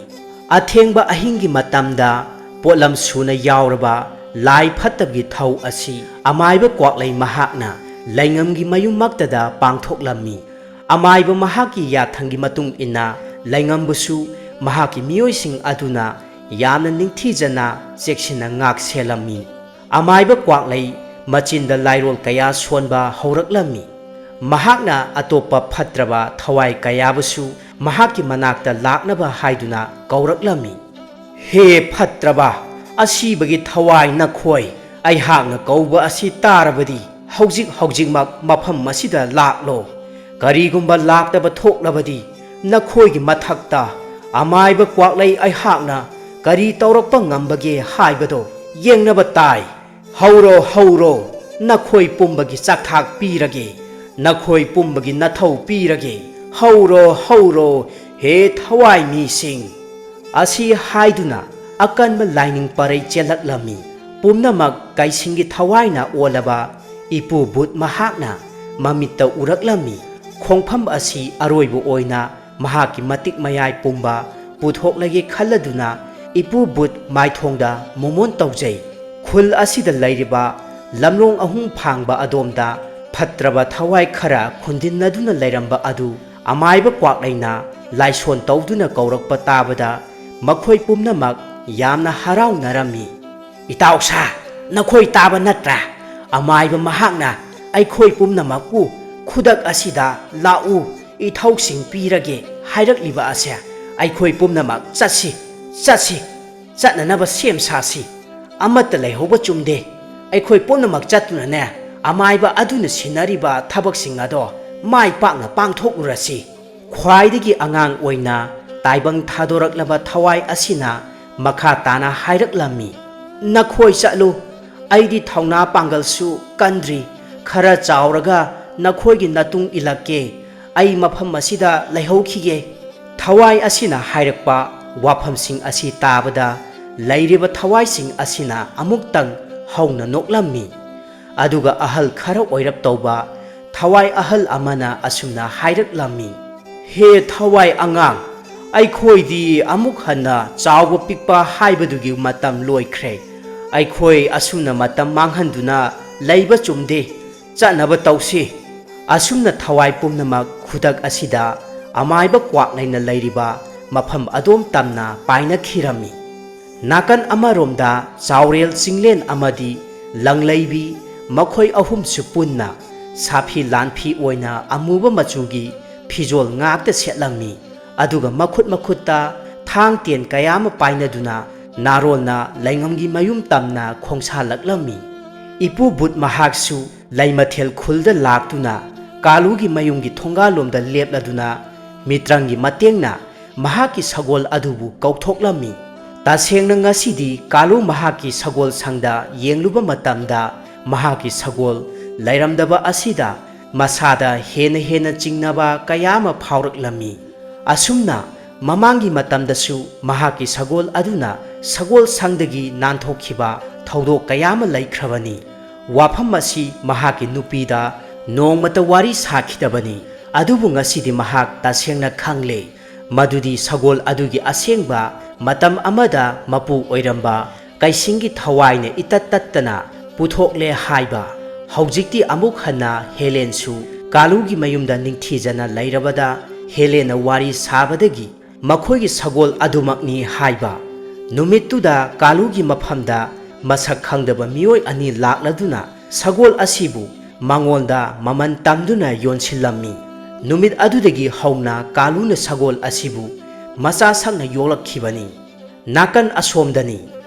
ꯑꯊꯦꯡꯕ ꯑꯍꯤꯡꯒꯤ ꯃꯇꯝꯗ ꯄꯣꯠꯂꯝ ꯁꯨꯅ ꯌꯥꯎꯔꯕ ꯂꯥꯏ ꯐꯠꯇꯕꯒꯤ ꯊꯧ ꯑꯁꯤ ꯑꯃꯥꯏꯕ ꯀ꯭ꯋꯥꯛꯂꯩ ꯃꯍꯥꯛꯅ ꯂꯩꯉꯝꯒꯤ ꯃꯌꯨꯝꯃꯛꯇꯗ ꯄꯥꯡꯊꯣꯛꯂꯝꯃꯤ꯫ ꯑꯃꯥꯏꯕ ꯃꯍꯥꯛꯀꯤ ꯌꯥꯊꯪꯒꯤ ꯃꯇꯨꯡ ꯏꯟꯅ ꯂꯩꯉꯝꯕꯨꯁꯨ ꯃꯍꯥꯛꯀꯤ ꯃꯤꯑꯣꯏꯁꯤꯡ ꯑꯗꯨꯅ ꯌꯥꯝꯅ ꯅꯤꯡꯊꯤꯖꯅ ꯆꯦꯛꯁꯤꯟꯅ ꯉꯥꯛ ꯁꯦꯜꯂꯝꯃꯤ꯫ ꯑꯃꯥꯏꯕ ꯀ꯭ꯋꯥꯛꯂꯩ ꯃꯆꯤꯟꯗ ꯂꯥꯏꯔꯣꯜ ꯀꯌꯥ ꯁꯣꯟꯕ ꯍꯧꯔꯛꯂꯝꯃꯤ꯫ ꯃꯍꯥꯛꯅ ꯑꯇꯣꯞꯄ ꯐꯠꯇ꯭ꯔꯕ ꯊꯋꯥꯏ ꯀꯌꯥꯕꯨꯁꯨ ꯃꯍꯥꯛꯀꯤ ꯃꯅꯥꯛꯇ ꯂꯥꯛꯅꯕ ꯍꯥꯏꯗꯨꯅ ꯀꯧꯔꯛꯂꯝꯃꯤ꯫ "ꯍꯦ ꯐꯠꯇ꯭ꯔꯕ, ꯑꯁꯤꯕꯒꯤ ꯊꯋꯥꯏ ꯅꯈꯣꯏ, ꯑꯩꯍꯥꯛꯅ ꯀꯧꯕ ꯑꯁꯤ ꯇꯥꯔꯕꯗꯤ ꯍꯧꯖꯤꯛ ꯍꯧꯖꯤꯛꯃꯛ ꯃꯐꯝ ꯑꯁꯤꯗ ꯂꯥꯛꯂꯣ꯫ ꯀꯔꯤꯒꯨꯝꯕ ꯂꯥꯛꯇꯕ ꯊꯣꯛꯂꯕꯗꯤ ꯅꯈꯣꯏꯒꯤ ꯃꯊꯛꯇ ꯑꯃꯥꯏꯕ ꯀ꯭ꯋꯥꯛꯂꯩ ꯑꯩꯍꯥꯛꯅ ꯀꯔꯤ ꯇꯧꯔꯛꯄ ꯉꯝꯕꯒꯦ ꯍꯥꯏꯕꯗꯣ ꯌꯦꯡꯅꯕ ꯇꯥꯏ꯫ ꯍꯧꯔꯣ, ꯍꯧꯔꯣ, ꯅꯈꯣꯏ ꯄꯨꯝꯕꯒꯤ ꯆꯥꯛꯊꯥꯛ ꯄꯤꯔꯒꯦ, ꯅꯈꯣꯏ ꯄꯨꯝꯕꯒꯤ ꯅꯊꯧ ꯄꯤꯔꯒꯦ꯫ ꯍꯧꯔꯣ, ꯍꯧꯔꯣ, ꯍꯦ ꯊꯋꯥꯏ ꯃꯤꯁꯤꯡ!" ꯑꯁꯤ ꯍꯥꯏꯗꯨꯅ ꯑꯀꯟꯕ ꯂꯥꯏꯅꯤꯡ ꯄꯔꯩ ꯆꯦꯜꯂꯛꯂꯝꯃꯤ꯫ ꯄꯨꯝꯅꯃꯛ ꯀꯩꯁꯤꯡꯒꯤ ꯊꯋꯥꯏꯅ ꯑꯣꯜꯂꯕ ꯏꯄꯨ ꯕꯨꯠ ꯃꯍꯥꯛꯅ ꯃꯃꯤꯠꯇ ꯎꯔꯛꯂꯝꯃꯤ꯫ ꯈꯣꯡꯐꯝ ꯑꯁꯤ ꯑꯔꯣꯏꯕ ꯑꯣꯏꯅ ꯃꯍꯥꯛꯀꯤ ꯃꯇꯤꯛ ꯃꯌꯥꯏ ꯄꯨꯝꯕ ꯄꯨꯊꯣꯛꯂꯒꯦ ꯈꯜꯂꯗꯨꯅ ꯏꯄꯨ ꯕꯨꯠ ꯃꯥꯏꯊꯣꯡꯗ ꯃꯣꯃꯣꯟ ꯇꯧꯖꯩ꯫ ꯈꯨꯜ ꯑꯁꯤꯗ ꯂꯩꯔꯤꯕ ꯂꯝꯂꯣꯡ ꯑꯍꯨꯝ ꯐꯥꯡꯕ ꯑꯗꯣꯝꯗ ꯐꯠꯇ꯭ꯔꯕ ꯊꯋꯥꯏ ꯈꯔ ꯈꯨꯟꯗꯤꯟꯅꯗꯨꯅ ꯂꯩꯔꯝꯕ ꯑꯗꯨ ꯑꯃꯥꯏꯕ ꯀ꯭ꯋꯥꯛꯂꯩꯅ ꯂꯥꯏꯁꯣꯟ ꯇꯧꯗꯨꯅ ꯀꯧꯔꯛꯄ ꯇꯥꯕꯗ ꯃꯈꯣꯏ ꯄꯨꯝꯅꯃꯛ ꯌꯥꯝꯅ ꯍꯔꯥꯎꯅꯔꯝꯃꯤ꯫ "ꯏꯇꯥꯎꯁꯥ, ꯅꯈꯣꯏ ꯇꯥꯕ ꯅꯠꯇ꯭ꯔꯥ? ꯑꯃꯥꯏꯕ ꯃꯍꯥꯛꯅ ꯑꯩꯈꯣꯏ ꯄꯨꯝꯅꯃꯛꯄꯨ ꯈꯨꯗꯛ ꯑꯁꯤꯗ ꯂꯥꯛꯎ, ꯏꯊꯧꯁꯤꯡ ꯄꯤꯔꯒꯦ ꯍꯥꯏꯔꯛꯂꯤꯕ ꯑꯁꯦ꯫ ꯑꯩꯈꯣꯏ ꯄꯨꯝꯅꯃꯛ ꯆꯠꯁꯤ, ꯆꯠꯁꯤ, ꯆꯠꯅꯅꯕ ꯁꯦꯝ ꯁꯥꯁꯤ꯫ ꯑꯃꯠꯇ ꯂꯩꯍꯧꯕ ꯆꯨꯝꯗꯦ꯫ ꯑꯩꯈꯣꯏ ꯄꯨꯝꯅꯃꯛ ꯆꯠꯇꯨꯅꯅꯦ, ꯑꯃꯥꯏꯕ ꯑꯗꯨꯅ ꯁꯤꯟꯅꯔꯤꯕ ꯊꯕꯛꯁꯤꯡ ꯑꯗꯣ ꯃꯥꯏ ꯄꯥꯛꯅ ꯄꯥꯡꯊꯣꯛꯂꯨꯔꯁꯤ꯫" ꯈ꯭ꯋꯥꯏꯗꯒꯤ ꯑꯉꯥꯡ ꯑꯣꯏꯅ ꯇꯥꯏꯕꯪ ꯊꯥꯗꯣꯔꯛꯂꯕ ꯊꯋꯥꯏ ꯑꯁꯤꯅ ꯃꯈꯥ ꯇꯥꯅ ꯍꯥꯏꯔꯛꯂꯝꯃꯤ, "ꯅꯈꯣꯏ ꯆꯠꯂꯨ, ꯑꯩꯗꯤ ꯊꯧꯅꯥ ꯄꯥꯡꯒꯜꯁꯨ ꯀꯟꯗ꯭ꯔꯤ꯫ ꯈꯔ ꯆꯥꯎꯔꯒ ꯅꯈꯣꯏꯒꯤ ꯅꯇꯨꯡ ꯏꯜꯂꯛꯀꯦ꯫ ꯑꯩ ꯃꯐꯝ ꯑꯁꯤꯗ ꯂꯩꯍꯧꯈꯤꯒꯦ꯫" ꯊꯋꯥꯏ ꯑꯁꯤꯅ ꯍꯥꯏꯔꯛꯄ ꯋꯥꯐꯝꯁꯤꯡ ꯑꯁꯤ ꯇꯥꯕꯗ ꯂꯩꯔꯤꯕ ꯊꯋꯥꯏꯁꯤꯡ ꯑꯁꯤꯅ ꯑꯃꯨꯛꯇꯪ ꯍꯧꯅ ꯅꯣꯛꯂꯝꯃꯤ꯫ ꯑꯗꯨꯒ ꯑꯍꯜ ꯈꯔ ꯑꯣꯏꯔꯞ ꯇꯧꯕ ꯊꯋꯥꯏ ꯑꯍꯜ ꯑꯃꯅ ꯑꯁꯨꯝꯅ ꯍꯥꯏꯔꯛꯂꯝꯃꯤ, "ꯍꯦ ꯊꯋꯥꯏ ꯑꯉꯥꯡ, ꯑꯩꯈꯣꯏꯗꯤ ꯑꯃꯨꯛ ꯍꯟꯅ ꯆꯥꯎꯕ ꯄꯤꯛꯄ ꯍꯥꯏꯕꯗꯨꯒꯤ ꯃꯇꯝ ꯂꯣꯏꯈ꯭ꯔꯦ꯫ ꯑꯩꯈꯣꯏ ꯑꯁꯨꯝꯅ ꯃꯇꯝ ꯃꯥꯡꯍꯟꯗꯨꯅ ꯂꯩꯕ ꯆꯨꯝꯗꯦ꯫ ꯆꯠꯅꯕ ꯇꯧꯁꯤ꯫" ꯑꯁꯨꯝꯅ ꯊꯋꯥꯏ ꯄꯨꯝꯅꯃꯛ ꯈꯨꯗꯛ ꯑꯁꯤꯗ ꯑꯃꯥꯏꯕ ꯀ꯭ꯋꯥꯛꯂꯩꯅ ꯂꯩꯔꯤꯕ ꯃꯐꯝ ꯑꯗꯣꯝ ꯇꯝꯅ ꯄꯥꯏꯅꯈꯤꯔꯝꯃꯤ꯫ ꯅꯥꯀꯟ ꯑꯃꯔꯣꯝꯗ ꯆꯥꯎꯔꯦꯜ ꯆꯤꯡꯂꯦꯟ ꯑꯃꯗꯤ ꯂꯪꯂꯩꯕꯤ, ꯃꯈꯣꯏ ꯑꯍꯨꯝꯁꯨ ꯄꯨꯟꯅ ꯁꯥꯐꯤ ꯂꯥꯟꯐꯤ ꯑꯣꯏꯅ ꯑꯃꯨꯕ ꯃꯆꯨꯒꯤ ꯐꯤꯖꯣꯜ ꯉꯥꯛꯇ ꯁꯦꯠꯂꯝꯃꯤ꯫ ꯑꯗꯨꯒ ꯃꯈꯨꯠ ꯃꯈꯨꯠꯇ ꯊꯥꯡ ꯇꯦꯟ ꯀꯌꯥ ꯑꯃ ꯄꯥꯏꯅꯗꯨꯅ ꯅꯥꯔꯣꯜꯅ ꯂꯩꯉꯝꯒꯤ ꯃꯌꯨꯝ ꯇꯝꯅ ꯈꯣꯡꯁꯥꯜꯂꯛꯂꯝꯃꯤ꯫ ꯏꯄꯨ ꯕꯨꯠ ꯃꯍꯥꯛꯁꯨ ꯂꯩꯃꯊꯦꯜ ꯈꯨꯜꯗ ꯂꯥꯛꯇꯨꯅ ꯀꯥꯂꯨꯒꯤ ꯃꯌꯨꯝꯒꯤ ꯊꯣꯡꯒꯥꯜꯂꯣꯝꯗ ꯂꯦꯞꯂꯗꯨꯅ ꯃꯤꯇ꯭ꯔꯪꯒꯤ ꯃꯇꯦꯡꯅ ꯃꯍꯥꯛꯀꯤ ꯁꯒꯣꯜ ꯑꯗꯨꯕꯨ ꯀꯧꯊꯣꯛꯂꯝꯃꯤ꯫ ꯇꯁꯦꯡꯅ ꯉꯁꯤꯗꯤ ꯀꯥꯂꯨ ꯃꯍꯥꯛꯀꯤ ꯁꯒꯣꯜ ꯁꯪꯗ ꯌꯦꯡꯂꯨꯕ ꯃꯇꯝꯗ ꯃꯍꯥꯛꯀꯤ ꯁꯒꯣꯜ ꯂꯩꯔꯝꯗꯕ ꯑꯁꯤꯗ ꯃꯁꯥꯗ ꯍꯦꯟꯅ ꯍꯦꯟꯅ ꯆꯤꯡꯅꯕ ꯀꯌꯥ ꯑꯃ ꯐꯥꯎꯔꯛꯂꯝꯃꯤ꯫ ꯑꯁꯨꯝꯅ ꯃꯃꯥꯡꯒꯤ ꯃꯇꯝꯗꯁꯨ ꯃꯍꯥꯛꯀꯤ ꯁꯒꯣꯜ ꯑꯗꯨꯅ ꯁꯒꯣꯜ ꯁꯪꯗꯒꯤ ꯅꯥꯟꯊꯣꯛꯈꯤꯕ ꯊꯧꯗꯣꯛ ꯀꯌꯥ ꯑꯃ ꯂꯩꯈ꯭ꯔꯕꯅꯤ꯫ ꯋꯥꯐꯝ ꯑꯁꯤ ꯃꯍꯥꯛꯀꯤ ꯅꯨꯄꯤꯗ ꯅꯣꯡꯃꯇ ꯋꯥꯔꯤ ꯁꯥꯈꯤꯗꯕꯅꯤ꯫ ꯑꯗꯨꯕꯨ ꯉꯁꯤꯗꯤ ꯃꯍꯥꯛ ꯇꯁꯦꯡꯅ ꯈꯪꯂꯦ꯫ ꯃꯗꯨꯗꯤ ꯁꯒꯣꯜ ꯑꯗꯨꯒꯤ ꯑꯁꯦꯡꯕ ꯃꯇꯝ ꯑꯃꯗ ꯃꯄꯨ ꯑꯣꯏꯔꯝꯕ ꯀꯩꯁꯤꯡꯒꯤ ꯊꯋꯥꯏꯅ ꯏꯇꯠ ꯇꯠꯇꯅ ꯄꯨꯊꯣꯛꯂꯦ ꯍꯥꯏꯕ꯫ ꯍꯧꯖꯤꯛꯇꯤ ꯑꯃꯨꯛ ꯍꯟꯅ ꯍꯦꯂꯦꯟꯁꯨ ꯀꯥꯂꯨꯒꯤ ꯃꯌꯨꯝꯗ ꯅꯤꯡꯊꯤꯖꯅ ꯂꯩꯔꯕꯗ ꯍꯦꯂꯦꯟꯅ ꯋꯥꯔꯤ ꯁꯥꯕꯗꯒꯤ ꯃꯈꯣꯏꯒꯤ ꯁꯒꯣꯜ ꯑꯗꯨꯃꯛꯅꯤ ꯍꯥꯏꯕ꯫ ꯅꯨꯃꯤꯠꯇꯨꯗ ꯀꯥꯂꯨꯒꯤ ꯃꯐꯝꯗ ꯃꯁꯛ ꯈꯪꯗꯕ ꯃꯤꯑꯣꯏ ꯑꯅꯤ ꯂꯥꯛꯂꯗꯨꯅ ꯁꯒꯣꯜ ꯑꯁꯤꯕꯨ ꯃꯉꯣꯟꯗ ꯃꯃꯜ ꯇꯝꯗꯨꯅ ꯌꯣꯟꯁꯤꯜꯂꯝꯃꯤ꯫ ꯅꯨꯃꯤꯠ ꯑꯗꯨꯗꯒꯤ ꯍꯧꯅ ꯀꯥꯂꯨꯅ ꯁꯒꯣꯜ ꯑꯁꯤꯕꯨ ꯃꯆꯥ ꯁꯛꯅ ꯌꯣꯛꯂꯛꯈꯤꯕꯅꯤ꯫ ꯅꯥꯀꯟ ꯑꯁꯣꯝꯗꯅꯤ꯫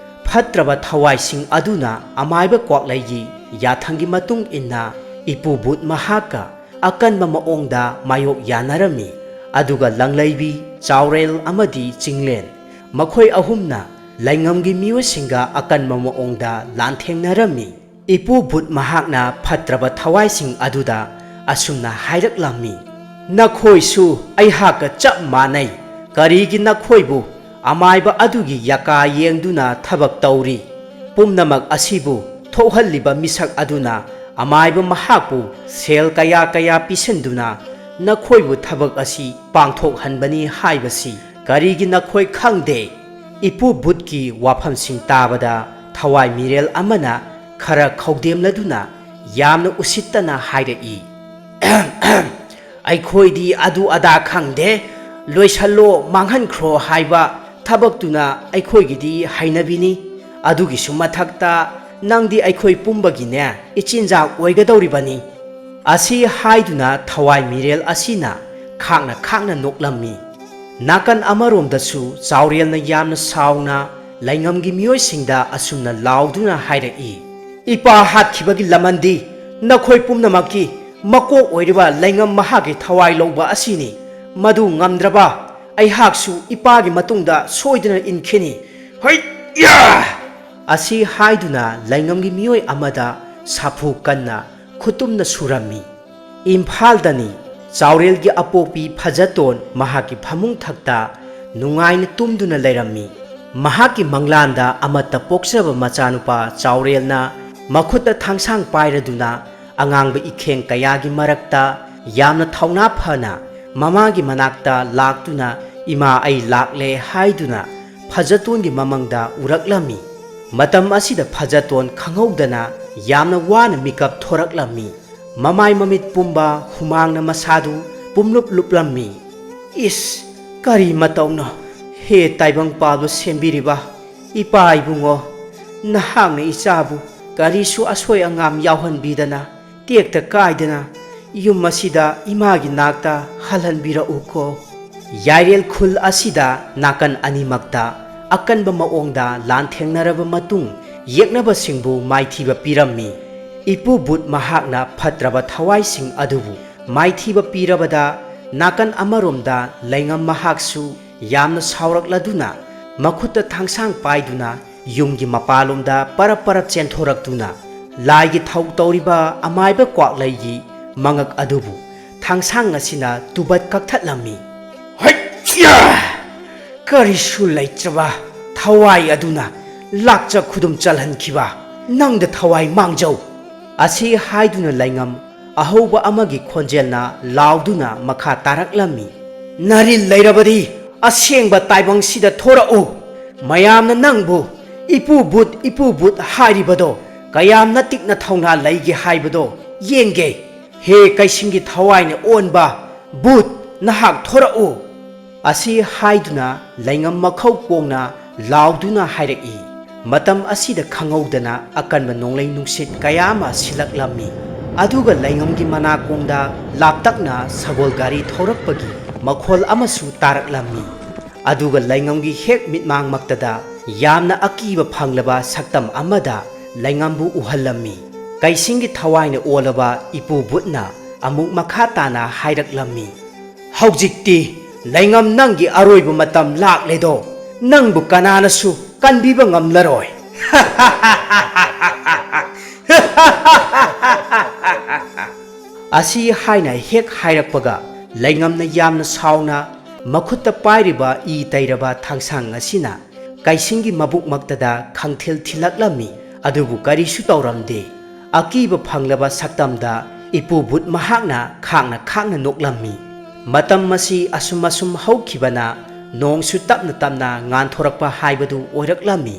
ꯐꯠꯇ꯭ꯔꯕ ꯊꯋꯥꯏꯁꯤꯡ ꯑꯗꯨꯅ ꯑꯃꯥꯏꯕ ꯀ꯭ꯋꯥꯛꯂꯩꯒꯤ ꯌꯥꯊꯪꯒꯤ ꯃꯇꯨꯡ ꯏꯟꯅ ꯏꯄꯨ ꯕꯨꯠ ꯃꯍꯥꯛꯀ ꯑꯀꯟꯕ ꯃꯑꯣꯡꯗ ꯃꯥꯌꯣꯛ ꯌꯥꯅꯔꯝꯃꯤ꯫ ꯑꯗꯨꯒ ꯂꯪꯂꯩꯕꯤ, ꯆꯥꯎꯔꯦꯜ ꯑꯃꯗꯤ ꯆꯤꯡꯂꯦꯟ, ꯃꯈꯣꯏ ꯑꯍꯨꯝꯅ ꯂꯩꯉꯝꯒꯤ ꯃꯤꯑꯣꯏꯁꯤꯡꯒ ꯑꯀꯟꯕ ꯃꯑꯣꯡꯗ ꯂꯥꯟꯊꯦꯡꯅꯔꯝꯃꯤ꯫ ꯏꯄꯨ ꯕꯨꯠ ꯃꯍꯥꯛꯅ ꯐꯠꯇ꯭ꯔꯕ ꯊꯋꯥꯏꯁꯤꯡ ꯑꯗꯨꯗ ꯑꯁꯨꯝꯅ ꯍꯥꯏꯔꯛꯂꯝꯃꯤ, "ꯅꯈꯣꯏꯁꯨ ꯑꯩꯍꯥꯛꯀ ꯆꯞ ꯃꯥꯟꯅꯩ꯫ ꯀꯔꯤꯒꯤ ꯅꯈꯣꯏꯕꯨ ꯑꯃꯥꯏꯕ ꯑꯗꯨꯒꯤ ꯌꯥꯀꯥ ꯌꯦꯡꯗꯨꯅ ꯊꯕꯛ ꯇꯧꯔꯤ? ꯄꯨꯝꯅꯃꯛ ꯑꯁꯤꯕꯨ ꯊꯣꯛꯍꯜꯂꯤꯕ ꯃꯤꯁꯛ ꯑꯗꯨꯅ ꯑꯃꯥꯏꯕ ꯃꯍꯥꯛꯄꯨ ꯁꯦꯜ ꯀꯌꯥ ꯀꯌꯥ ꯄꯤꯁꯤꯟꯗꯨꯅ ꯅꯈꯣꯏꯕꯨ ꯊꯕꯛ ꯑꯁꯤ ꯄꯥꯡꯊꯣꯛꯍꯟꯕꯅꯤ ꯍꯥꯏꯕꯁꯤ ꯀꯔꯤꯒꯤ ꯅꯈꯣꯏ ꯈꯪꯗꯦ?" ꯏꯄꯨ ꯕꯨꯠꯀꯤ ꯋꯥꯐꯝꯁꯤꯡ ꯇꯥꯕꯗ ꯊꯋꯥꯏ ꯃꯤꯔꯦꯜ ꯑꯃꯅ ꯈꯔ ꯈꯧꯗꯦꯝꯂꯗꯨꯅ ꯌꯥꯝꯅ ꯎꯁꯤꯠꯇꯅ ꯍꯥꯏꯔꯛꯏ, "ꯑꯩꯈꯣꯏꯗꯤ ꯑꯗꯨ ꯑꯗꯥ ꯈꯪꯗꯦ, ꯂꯣꯏꯁꯜꯂꯣ, ꯃꯥꯡꯍꯟꯈ꯭ꯔꯣ ꯍꯥꯏꯕ ꯊꯕꯛꯇꯨꯅ ꯑꯩꯈꯣꯏꯒꯤꯗꯤ ꯍꯩꯅꯕꯤꯅꯤ꯫ ꯑꯗꯨꯒꯤꯁꯨ ꯃꯊꯛꯇ ꯅꯪꯗꯤ ꯑꯩꯈꯣꯏ ꯄꯨꯝꯕꯒꯤꯅꯦ ꯏꯆꯤꯟꯖꯥꯛ ꯑꯣꯏꯒꯗꯧꯔꯤꯕꯅꯤ꯫ ꯑꯁꯤ ꯍꯥꯏꯗꯨꯅ ꯊꯋꯥꯏ ꯃꯤꯔꯦꯜ ꯑꯁꯤꯅ ꯈꯥꯡꯅ ꯈꯥꯡꯅ ꯅꯣꯛꯂꯝꯃꯤ꯫ ꯅꯥꯀꯟ ꯑꯃꯔꯣꯝꯗꯁꯨ ꯆꯥꯎꯔꯦꯜꯅ ꯌꯥꯝꯅ ꯁꯥꯎꯅ ꯂꯩꯉꯝꯒꯤ ꯃꯤꯑꯣꯏꯁꯤꯡꯗ ꯑꯁꯨꯝꯅ ꯂꯥꯎꯗꯨꯅ ꯍꯥꯏꯔꯛꯏ, "ꯏꯄꯥ ꯍꯥꯠꯈꯤꯕꯒꯤ ꯂꯃꯟꯗꯤ ꯅꯈꯣꯏ ꯄꯨꯝꯅꯃꯛꯀꯤ ꯃꯀꯣꯛ ꯑꯣꯏꯔꯤꯕ ꯂꯩꯉꯝ ꯃꯍꯥꯛꯀꯤ ꯊꯋꯥꯏ ꯂꯧꯕ ꯑꯁꯤꯅꯤ꯫ ꯃꯗꯨ ꯉꯝꯗ꯭ꯔꯕ ꯑꯩꯍꯥꯛꯁꯨ ꯏꯄꯥꯒꯤ ꯃꯇꯨꯡꯗ ꯁꯣꯏꯗꯅ ꯏꯟꯈꯤꯅꯤ꯫ ꯍꯩꯌꯥ!" ꯑꯁꯤ ꯍꯥꯏꯗꯨꯅ ꯂꯩꯉꯝꯒꯤ ꯃꯤꯑꯣꯏ ꯑꯃꯗ ꯁꯥꯐꯨ ꯀꯟꯅ ꯈꯨꯇꯨꯝꯅ ꯁꯨꯔꯝꯃꯤ꯫ ꯏꯝꯐꯥꯜꯗꯅꯤ꯫ ꯆꯥꯎꯔꯦꯜꯒꯤ ꯑꯄꯣꯛꯄꯤ ꯐꯖꯇꯣꯟ ꯃꯍꯥꯛꯀꯤ ꯐꯃꯨꯡ ꯊꯛꯇ ꯅꯨꯡꯉꯥꯏꯅ ꯇꯨꯝꯗꯨꯅ ꯂꯩꯔꯝꯃꯤ꯫ ꯃꯍꯥꯛꯀꯤ ꯃꯪꯂꯥꯟꯗ ꯑꯃꯠꯇ ꯄꯣꯛꯆꯕ ꯃꯆꯥꯅꯨꯄꯥ ꯆꯥꯎꯔꯦꯜꯅ ꯃꯈꯨꯠꯇ ꯊꯥꯡꯁꯥꯡ ꯄꯥꯏꯔꯗꯨꯅ ꯑꯉꯥꯡꯕ ꯏꯈꯦꯡ ꯀꯌꯥꯒꯤ ꯃꯔꯛꯇ ꯌꯥꯝꯅ ꯊꯧꯅꯥ ꯐꯅ ꯃꯃꯥꯒꯤ ꯃꯅꯥꯛꯇ ꯂꯥꯛꯇꯨꯅ, "ꯏꯃꯥ, ꯑꯩ ꯂꯥꯛꯂꯦ" ꯍꯥꯏꯗꯨꯅ ꯐꯖꯇꯣꯟꯒꯤ ꯃꯃꯪꯗ ꯎꯔꯛꯂꯝꯃꯤ꯫ ꯃꯇꯝ ꯑꯁꯤꯗ ꯐꯖꯇꯣꯟ ꯈꯪꯍꯧꯗꯅ ꯌꯥꯝꯅ ꯋꯥꯅ ꯃꯤꯀꯞ ꯊꯣꯔꯛꯂꯝꯃꯤ꯫ ꯃꯃꯥꯏ ꯃꯃꯤꯠ ꯄꯨꯝꯕ ꯍꯨꯃꯥꯡꯅ ꯃꯁꯥꯗꯨ ꯄꯨꯝꯂꯨꯞ ꯂꯨꯞꯂꯝꯃꯤ꯫ "ꯏꯁ, ꯀꯔꯤ ꯃꯇꯧꯅꯣ? ꯍꯦ ꯇꯥꯏꯕꯪ ꯄꯥꯜꯕ ꯁꯦꯝꯕꯤꯔꯤꯕ ꯏꯄꯥ ꯏꯕꯨꯡꯉꯣ, ꯅꯍꯥꯛꯅ ꯏꯆꯥꯕꯨ ꯀꯔꯤꯁꯨ ꯑꯁꯣꯏ ꯑꯉꯥꯝ ꯌꯥꯎꯍꯟꯕꯤꯗꯅ, ꯇꯦꯛꯇ ꯀꯥꯏꯗꯅ ꯌꯨꯝ ꯑꯁꯤꯗ ꯏꯃꯥꯒꯤ ꯅꯥꯛꯇ ꯍꯜꯍꯟꯕꯤꯔꯛꯎꯀꯣ꯫" ꯌꯥꯏꯔꯦꯜ ꯈꯨꯜ ꯑꯁꯤꯗ ꯅꯥꯀꯟ ꯑꯅꯤꯃꯛꯇ ꯑꯀꯟꯕ ꯃꯑꯣꯡꯗ ꯂꯥꯟꯊꯦꯡꯅꯔꯕ ꯃꯇꯨꯡ, ꯌꯦꯛꯅꯕꯁꯤꯡꯕꯨ ꯃꯥꯏꯊꯤꯕ ꯄꯤꯔꯝꯃꯤ꯫ ꯏꯄꯨ ꯕꯨꯠ ꯃꯍꯥꯛꯅ ꯐꯠꯇ꯭ꯔꯕ ꯊꯋꯥꯏꯁꯤꯡ ꯑꯗꯨꯕꯨ ꯃꯥꯏꯊꯤꯕ ꯄꯤꯔꯕꯗ, ꯅꯥꯀꯟ ꯑꯃꯔꯣꯝꯗ ꯂꯩꯉꯝ ꯃꯍꯥꯛꯁꯨ ꯌꯥꯝꯅ ꯁꯥꯎꯔꯛꯂꯗꯨꯅ ꯃꯈꯨꯠꯇ ꯊꯥꯡꯁꯥꯡ ꯄꯥꯏꯗꯨꯅ ꯌꯨꯝꯒꯤ ꯃꯄꯥꯂꯣꯝꯗ ꯄꯔꯞ ꯄꯔꯞ ꯆꯦꯟꯊꯣꯔꯛꯇꯨꯅ ꯂꯥꯏꯒꯤ ꯊꯧ ꯇꯧꯔꯤꯕ ꯑꯃꯥꯏꯕ ꯀ꯭ꯋꯥꯛꯂꯩꯒꯤ ꯃꯉꯛ ꯑꯗꯨꯕꯨ ꯊꯥꯡꯁꯥꯡ ꯑꯁꯤꯅ ꯇꯨꯕꯠ ꯀꯛꯊꯠꯂꯝꯃꯤ꯫ "ꯍꯩꯌꯥ! ꯀꯔꯤꯁꯨ ꯂꯩꯇ꯭ꯔꯕ ꯊꯋꯥꯏ ꯑꯗꯨꯅ ꯂꯥꯛꯆ ꯈꯨꯗꯨꯝ ꯆꯜꯍꯟꯈꯤꯕ ꯅꯪꯗ ꯊꯋꯥꯏ ꯃꯥꯡꯖꯧ!" ꯑꯁꯤ ꯍꯥꯏꯗꯨꯅ ꯂꯩꯉꯝ ꯑꯍꯧꯕ ꯑꯃꯒꯤ ꯈꯣꯟꯖꯦꯜꯅ ꯂꯥꯎꯗꯨꯅ ꯃꯈꯥ ꯇꯥꯔꯛꯂꯝꯃꯤ, "ꯅꯔꯤꯜ ꯂꯩꯔꯕꯗꯤ ꯑꯁꯦꯡꯕ ꯇꯥꯏꯕꯪꯁꯤꯗ ꯊꯣꯔꯛꯎ꯫ ꯃꯌꯥꯝꯅ ꯅꯪꯕꯨ ꯏꯄꯨ ꯕꯨꯠ, ꯏꯄꯨ ꯕꯨꯠ ꯍꯥꯏꯔꯤꯕꯗꯣ ꯀꯌꯥꯝ ꯅꯇꯤꯛꯅ ꯊꯧꯅꯥ ꯂꯩꯒꯦ ꯍꯥꯏꯕꯗꯣ ꯌꯦꯡꯒꯦ꯫ ꯍꯦ ꯀꯩꯁꯤꯡꯒꯤ ꯊꯋꯥꯏꯅ ꯑꯣꯟꯕ ꯕꯨꯠ, ꯅꯍꯥꯛ ꯊꯣꯔꯛꯎ!" ꯑꯁꯤ ꯍꯥꯏꯗꯨꯅ ꯂꯩꯉꯝ ꯃꯈꯧ ꯀꯣꯡꯅ ꯂꯥꯎꯗꯨꯅ ꯍꯥꯏꯔꯛꯏ꯫ ꯃꯇꯝ ꯑꯁꯤꯗ ꯈꯪꯍꯧꯗꯅ ꯑꯀꯟꯕ ꯅꯣꯡꯂꯩ ꯅꯨꯡꯁꯤꯠ ꯀꯌꯥ ꯑꯃ ꯁꯤꯜꯂꯛꯂꯝꯃꯤ꯫ ꯑꯗꯨꯒ ꯂꯩꯉꯝꯒꯤ ꯃꯅꯥꯀꯣꯡꯗ ꯂꯥꯞꯇꯛꯅ ꯁꯒꯣꯜ ꯒꯥꯔꯤ ꯊꯧꯔꯛꯄꯒꯤ ꯃꯈꯣꯜ ꯑꯃꯁꯨ ꯇꯥꯔꯛꯂꯝꯃꯤ꯫ ꯑꯗꯨꯒ ꯂꯩꯉꯝꯒꯤ ꯍꯦꯛ ꯃꯤꯠꯃꯥꯡꯃꯛꯇꯗ ꯌꯥꯝꯅ ꯑꯀꯤꯕ ꯐꯪꯂꯕ ꯁꯛꯇꯝ ꯑꯃꯗ ꯂꯩꯉꯝꯕꯨ ꯎꯍꯜꯂꯝꯃꯤ꯫ ꯀꯩꯁꯤꯡꯒꯤ ꯊꯋꯥꯏꯅ ꯑꯣꯜꯂꯕ ꯏꯄꯨ ꯕꯨꯠꯅ ꯑꯃꯨꯛ ꯃꯈꯥ ꯇꯥꯅ ꯍꯥꯏꯔꯛꯂꯝꯃꯤ, "ꯍꯧꯖꯤꯛꯇꯤ ꯂꯩꯉꯝ ꯅꯪꯒꯤ ꯑꯔꯣꯏꯕ ꯃꯇꯝ ꯂꯥꯛꯂꯦꯗꯣ, ꯅꯪꯕꯨ ꯀꯅꯥꯅꯁꯨ ꯀꯟꯕꯤꯕ ꯉꯝꯂꯔꯣꯏ꯫" ꯑꯁꯤ ꯍꯥꯏꯅ ꯍꯦꯛ ꯍꯥꯏꯔꯛꯄꯒ ꯂꯩꯉꯝꯅ ꯌꯥꯝꯅ ꯁꯥꯎꯅ ꯃꯈꯨꯠꯇ ꯄꯥꯏꯔꯤꯕ ꯏ ꯇꯩꯔꯕ ꯊꯥꯡꯁꯥꯡ ꯑꯁꯤꯅ ꯀꯩꯁꯤꯡꯒꯤ ꯃꯕꯨꯛꯃꯛꯇꯗ ꯈꯪꯊꯤꯜ ꯊꯤꯜꯂꯛꯂꯝꯃꯤ꯫ ꯑꯗꯨꯕꯨ ꯀꯔꯤꯁꯨ ꯇꯧꯔꯝꯗꯦ꯫ ꯑꯀꯤꯕ ꯐꯪꯂꯕ ꯁꯛꯇꯝꯗ ꯏꯄꯨ ꯕꯨꯠ ꯃꯍꯥꯛꯅ ꯈꯥꯡꯅ ꯈꯥꯡꯅ ꯅꯣꯛꯂꯝꯃꯤ꯫ ꯃꯇꯝ ꯑꯁꯤ ꯑꯁꯨꯝ ꯑꯁꯨꯝ ꯍꯧꯈꯤꯕꯅ ꯅꯣꯡꯁꯨ ꯇꯞꯅ ꯇꯞꯅ ꯉꯥꯟꯊꯣꯔꯛꯄ ꯍꯥꯏꯕꯗꯨ ꯑꯣꯏꯔꯛꯂꯝꯃꯤ꯫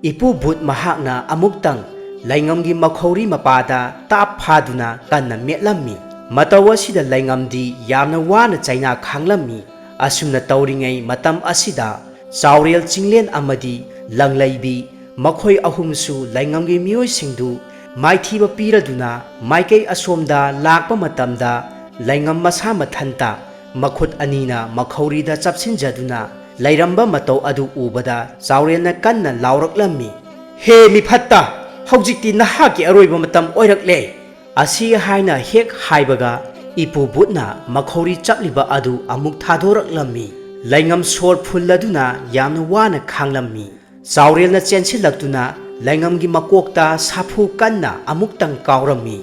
ꯏꯄꯨ ꯕꯨꯠ ꯃꯍꯥꯛꯅ ꯑꯃꯨꯛꯇꯪ ꯂꯩꯉꯝꯒꯤ ꯃꯈꯧꯔꯤ ꯃꯄꯥꯗ ꯇꯥꯞ ꯐꯥꯗꯨꯅ ꯀꯟꯅ ꯃꯦꯠꯂꯝꯃꯤ꯫ ꯃꯇꯧ ꯑꯁꯤꯗ ꯂꯩꯉꯝꯗꯤ ꯌꯥꯝꯅ ꯋꯥꯅ ꯆꯩꯅꯥ ꯈꯥꯡꯂꯝꯃꯤ꯫ ꯑꯁꯨꯝꯅ ꯇꯧꯔꯤꯉꯩ ꯃꯇꯝ ꯑꯁꯤꯗ ꯆꯥꯎꯔꯦꯜ ꯆꯤꯡꯂꯦꯟ ꯑꯃꯗꯤ ꯂꯪꯂꯩꯕꯤ ꯃꯈꯣꯏ ꯑꯍꯨꯝꯁꯨ ꯂꯩꯉꯝꯒꯤ ꯃꯤꯑꯣꯏꯁꯤꯡꯗꯨ ꯃꯥꯏꯊꯤꯕ ꯄꯤꯔꯗꯨꯅ ꯃꯥꯏꯀꯩ ꯑꯁꯣꯝꯗ ꯂꯥꯛꯄ ꯃꯇꯝꯗ ꯂꯩꯉꯝ ꯃꯁꯥ ꯃꯊꯟꯇ ꯃꯈꯨꯠ ꯑꯅꯤꯅ ꯃꯈꯧꯔꯤꯗ ꯆꯞꯁꯤꯟꯖꯗꯨꯅ ꯂꯩꯔꯝꯕ ꯃꯇꯧ ꯑꯗꯨ ꯎꯕꯗ ꯆꯥꯎꯔꯦꯜꯅ ꯀꯟꯅ ꯂꯥꯎꯔꯛꯂꯝꯃꯤ, "ꯍꯦ ꯃꯤꯐꯠꯇ, ꯍꯧꯖꯤꯛꯇꯤ ꯅꯍꯥꯛꯀꯤ ꯑꯔꯣꯏꯕ ꯃꯇꯝ ꯑꯣꯏꯔꯛꯂꯦ!" ꯑꯁꯤ ꯍꯥꯏꯅ ꯍꯦꯛ ꯍꯥꯏꯕꯒ ꯏꯄꯨ ꯕꯨꯠꯅ ꯃꯈꯧꯔꯤ ꯆꯞꯂꯤꯕ ꯑꯗꯨ ꯑꯃꯨꯛ ꯊꯥꯗꯣꯔꯛꯂꯝꯃꯤ꯫ ꯂꯩꯉꯝ ꯁꯣꯔ ꯐꯨꯜꯂꯗꯨꯅ ꯌꯥꯝꯅ ꯋꯥꯅ ꯈꯥꯡꯂꯝꯃꯤ꯫ ꯆꯥꯎꯔꯦꯜꯅ ꯆꯦꯟꯁꯤꯜꯂꯛꯇꯨꯅ ꯂꯩꯉꯝꯒꯤ ꯃꯀꯣꯛꯇ ꯁꯥꯐꯨ ꯀꯟꯅ ꯑꯃꯨꯛꯇꯪ ꯀꯥꯎꯔꯝꯃꯤ꯫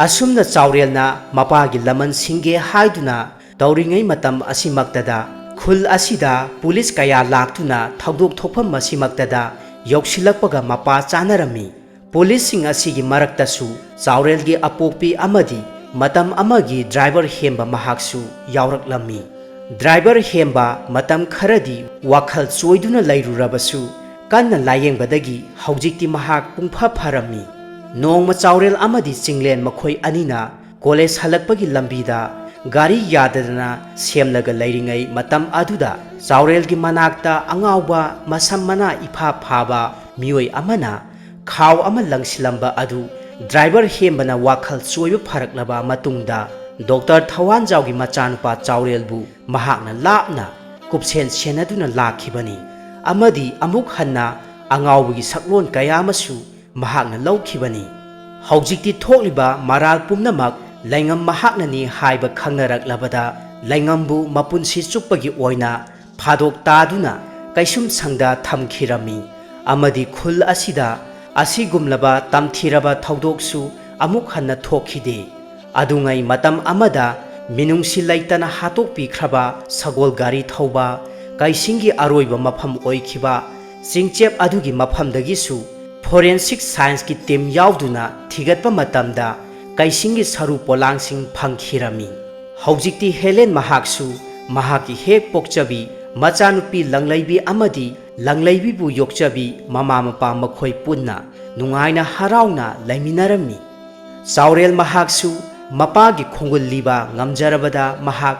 ꯑꯁꯨꯝꯅ ꯆꯥꯎꯔꯦꯜꯅ ꯃꯄꯥꯒꯤ ꯂꯃꯟ ꯁꯤꯡꯒꯦ ꯍꯥꯏꯗꯨꯅ ꯇꯧꯔꯤꯉꯩ ꯃꯇꯝ ꯑꯁꯤꯃꯛꯇꯗ ꯈꯨꯜ ꯑꯁꯤꯗ ꯄꯨꯂꯤꯁ ꯀꯌꯥ ꯂꯥꯛꯇꯨꯅ ꯊꯧꯗꯣꯛ ꯊꯣꯛꯐꯝ ꯑꯁꯤꯃꯛꯇꯗ ꯌꯧꯁꯤꯜꯂꯛꯄꯒ ꯃꯄꯥ ꯆꯥꯅꯔꯝꯃꯤ꯫ ꯄꯨꯂꯤꯁꯁꯤꯡ ꯑꯁꯤꯒꯤ ꯃꯔꯛꯇꯁꯨ ꯆꯥꯎꯔꯦꯜꯒꯤ ꯑꯄꯣꯛꯄꯤ ꯑꯃꯗꯤ ꯃꯇꯝ ꯑꯃꯒꯤ ꯗ꯭ꯔꯥꯏꯚꯔ ꯍꯦꯝꯕ ꯃꯍꯥꯛꯁꯨ ꯌꯥꯎꯔꯛꯂꯝꯃꯤ꯫ ꯗ꯭ꯔꯥꯏꯚꯔ ꯍꯦꯝꯕ ꯃꯇꯝ ꯈꯔꯗꯤ ꯋꯥꯈꯜ ꯆꯣꯏꯗꯨꯅ ꯂꯩꯔꯨꯔꯕꯁꯨ ꯀꯟꯅ ꯂꯥꯌꯦꯡꯕꯗꯒꯤ ꯍꯧꯖꯤꯛꯇꯤ ꯃꯍꯥꯛ ꯄꯨꯡꯐ ꯐꯔꯝꯃꯤ꯫ ꯅꯣꯡꯃ ꯆꯥꯎꯔꯦꯜ ꯑꯃꯗꯤ ꯆꯤꯡꯂꯦꯟ ꯃꯈꯣꯏ ꯑꯅꯤꯅ ꯀꯣꯂꯦꯖ ꯍꯜꯂꯛꯄꯒꯤ ꯂꯝꯕꯤꯗ ꯒꯥꯔꯤ ꯌꯥꯗꯗꯅ ꯁꯦꯝꯂꯒ ꯂꯩꯔꯤꯉꯩ ꯃꯇꯝ ꯑꯗꯨꯗ ꯆꯥꯎꯔꯦꯜꯒꯤ ꯃꯅꯥꯛꯇ ꯑꯉꯥꯎꯕ, ꯃꯁꯝ ꯃꯅꯥ ꯏꯐꯥ ꯐꯥꯕ ꯃꯤꯑꯣꯏ ꯑꯃꯅ ꯈꯥꯎ ꯑꯃ ꯂꯪꯁꯤꯜꯂꯝꯕ ꯑꯗꯨ ꯗ꯭ꯔꯥꯏꯚꯔ ꯍꯦꯝꯕꯅ ꯋꯥꯈꯜ ꯆꯣꯏꯕ ꯐꯔꯛꯂꯕ ꯃꯇꯨꯡꯗ, ꯗꯣꯛꯇꯔ ꯊꯋꯥꯟꯖꯥꯎꯒꯤ ꯃꯆꯥꯅꯨꯄꯥ ꯆꯥꯎꯔꯦꯜꯕꯨ ꯃꯍꯥꯛꯅ ꯂꯥꯞꯅ ꯀꯨꯞꯁꯦꯟ ꯁꯦꯟꯅꯗꯨꯅ ꯂꯥꯛꯈꯤꯕꯅꯤ꯫ ꯑꯃꯗꯤ ꯑꯃꯨꯛ ꯍꯟꯅ ꯑꯉꯥꯎꯕꯒꯤ ꯁꯛꯂꯣꯟ ꯀꯌꯥ ꯑꯃꯁꯨ ꯃꯍꯥꯛꯅ ꯂꯧꯈꯤꯕꯅꯤ꯫ ꯍꯧꯖꯤꯛꯇꯤ ꯊꯣꯛꯂꯤꯕ ꯃꯔꯥꯜ ꯄꯨꯝꯅꯃꯛ ꯂꯩꯉꯝ ꯃꯍꯥꯛꯅꯅꯤ ꯍꯥꯏꯕ ꯈꯪꯅꯔꯛꯂꯕꯗ, ꯂꯩꯉꯝꯕꯨ ꯃꯄꯨꯟꯁꯤ ꯆꯨꯞꯄꯒꯤ ꯑꯣꯏꯅ ꯐꯥꯗꯣꯛ ꯇꯥꯗꯨꯅ ꯀꯩꯁꯨꯝꯁꯪꯗ ꯊꯝꯈꯤꯔꯝꯃꯤ꯫ ꯑꯃꯗꯤ ꯈꯨꯜ ꯑꯁꯤꯗ ꯑꯁꯤꯒꯨꯝꯂꯕ ꯇꯝꯊꯤꯔꯕ ꯊꯧꯗꯣꯛꯁꯨ ꯑꯃꯨꯛ ꯍꯟꯅ ꯊꯣꯛꯈꯤꯗꯦ꯫ ꯑꯗꯨꯉꯩ ꯃꯇꯝ ꯑꯃꯗ ꯃꯤꯅꯨꯡꯁꯤ ꯂꯩꯇꯅ ꯍꯥꯠꯇꯣꯛꯄꯤꯈ꯭ꯔꯕ ꯁꯒꯣꯜ ꯒꯥꯔꯤ ꯊꯧꯕ ꯀꯩꯁꯤꯡꯒꯤ ꯑꯔꯣꯏꯕ ꯃꯐꯝ ꯑꯣꯏꯈꯤꯕ ꯆꯤꯡꯆꯦꯞ ꯑꯗꯨꯒꯤ ꯃꯐꯝꯗꯒꯤꯁꯨ ꯐꯣꯔꯦꯟꯁꯤꯛ ꯁꯥꯏꯟꯁꯀꯤ ꯇꯤꯝ ꯌꯥꯎꯗꯨꯅ ꯊꯤꯒꯠꯄ ꯃꯇꯝꯗ ꯀꯩꯁꯤꯡꯒꯤ ꯁꯔꯨ ꯄꯣꯂꯥꯡꯁꯤꯡ ꯐꯪꯈꯤꯔꯝꯃꯤ꯫ ꯍꯧꯖꯤꯛꯇꯤ ꯍꯦꯂꯦꯟ ꯃꯍꯥꯛꯁꯨ ꯃꯍꯥꯛꯀꯤ ꯍꯦꯛ ꯄꯣꯛꯆꯕꯤ ꯃꯆꯥꯅꯨꯄꯤ ꯂꯪꯂꯩꯕꯤ ꯑꯃꯗꯤ ꯂꯪꯂꯩꯕꯤꯕꯨ ꯌꯣꯛꯆꯕꯤ ꯃꯃꯥ ꯃꯄꯥ ꯃꯈꯣꯏ ꯄꯨꯟꯅ ꯅꯨꯡꯉꯥꯏꯅ ꯍꯔꯥꯎꯅ ꯂꯩꯃꯤꯟꯅꯔꯝꯃꯤ꯫ ꯆꯥꯎꯔꯦꯜ ꯃꯍꯥꯛꯁꯨ ꯃꯄꯥꯒꯤ ꯈꯣꯡꯒꯨꯜ ꯂꯤꯕ ꯉꯝꯖꯔꯕꯗ ꯃꯍꯥꯛ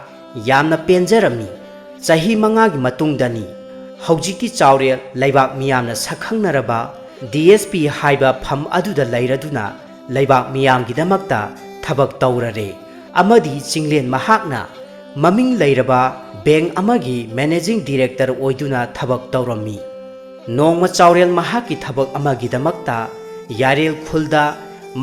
ꯌꯥꯝꯅ ꯄꯦꯟꯖꯔꯝꯃꯤ꯫ ꯆꯍꯤ ꯃꯉꯥꯒꯤ ꯃꯇꯨꯡꯗꯅꯤ ꯍꯧꯖꯤꯛꯇꯤ ꯆꯥꯎꯔꯦꯜ ꯂꯩꯕꯥꯛ ꯃꯤꯌꯥꯝꯅ ꯁꯛꯈꯪꯅꯔꯕ ꯗꯤ ꯑꯦꯁ ꯄꯤ ꯍꯥꯏꯕ ꯐꯝ ꯑꯗꯨꯗ ꯂꯩꯔꯗꯨꯅ ꯂꯩꯕꯥꯛ ꯃꯤꯌꯥꯝꯒꯤꯗꯃꯛꯇ ꯊꯕꯛ ꯇꯧꯔꯔꯦ꯫ ꯑꯃꯗꯤ ꯆꯤꯡꯂꯦꯟ ꯃꯍꯥꯛꯅ ꯃꯃꯤꯡ ꯂꯩꯔꯕ ꯕꯦꯡꯛ ꯑꯃꯒꯤ ꯃꯦꯅꯦꯖꯤꯡ ꯗꯤꯔꯦꯛꯇꯔ ꯑꯣꯏꯗꯨꯅ ꯊꯕꯛ ꯇꯧꯔꯝꯃꯤ꯫ ꯅꯣꯡꯃ ꯆꯥꯎꯔꯦꯜ ꯃꯍꯥꯛꯀꯤ ꯊꯕꯛ ꯑꯃꯒꯤꯗꯃꯛꯇ ꯌꯥꯔꯦꯜ ꯈꯨꯜꯗ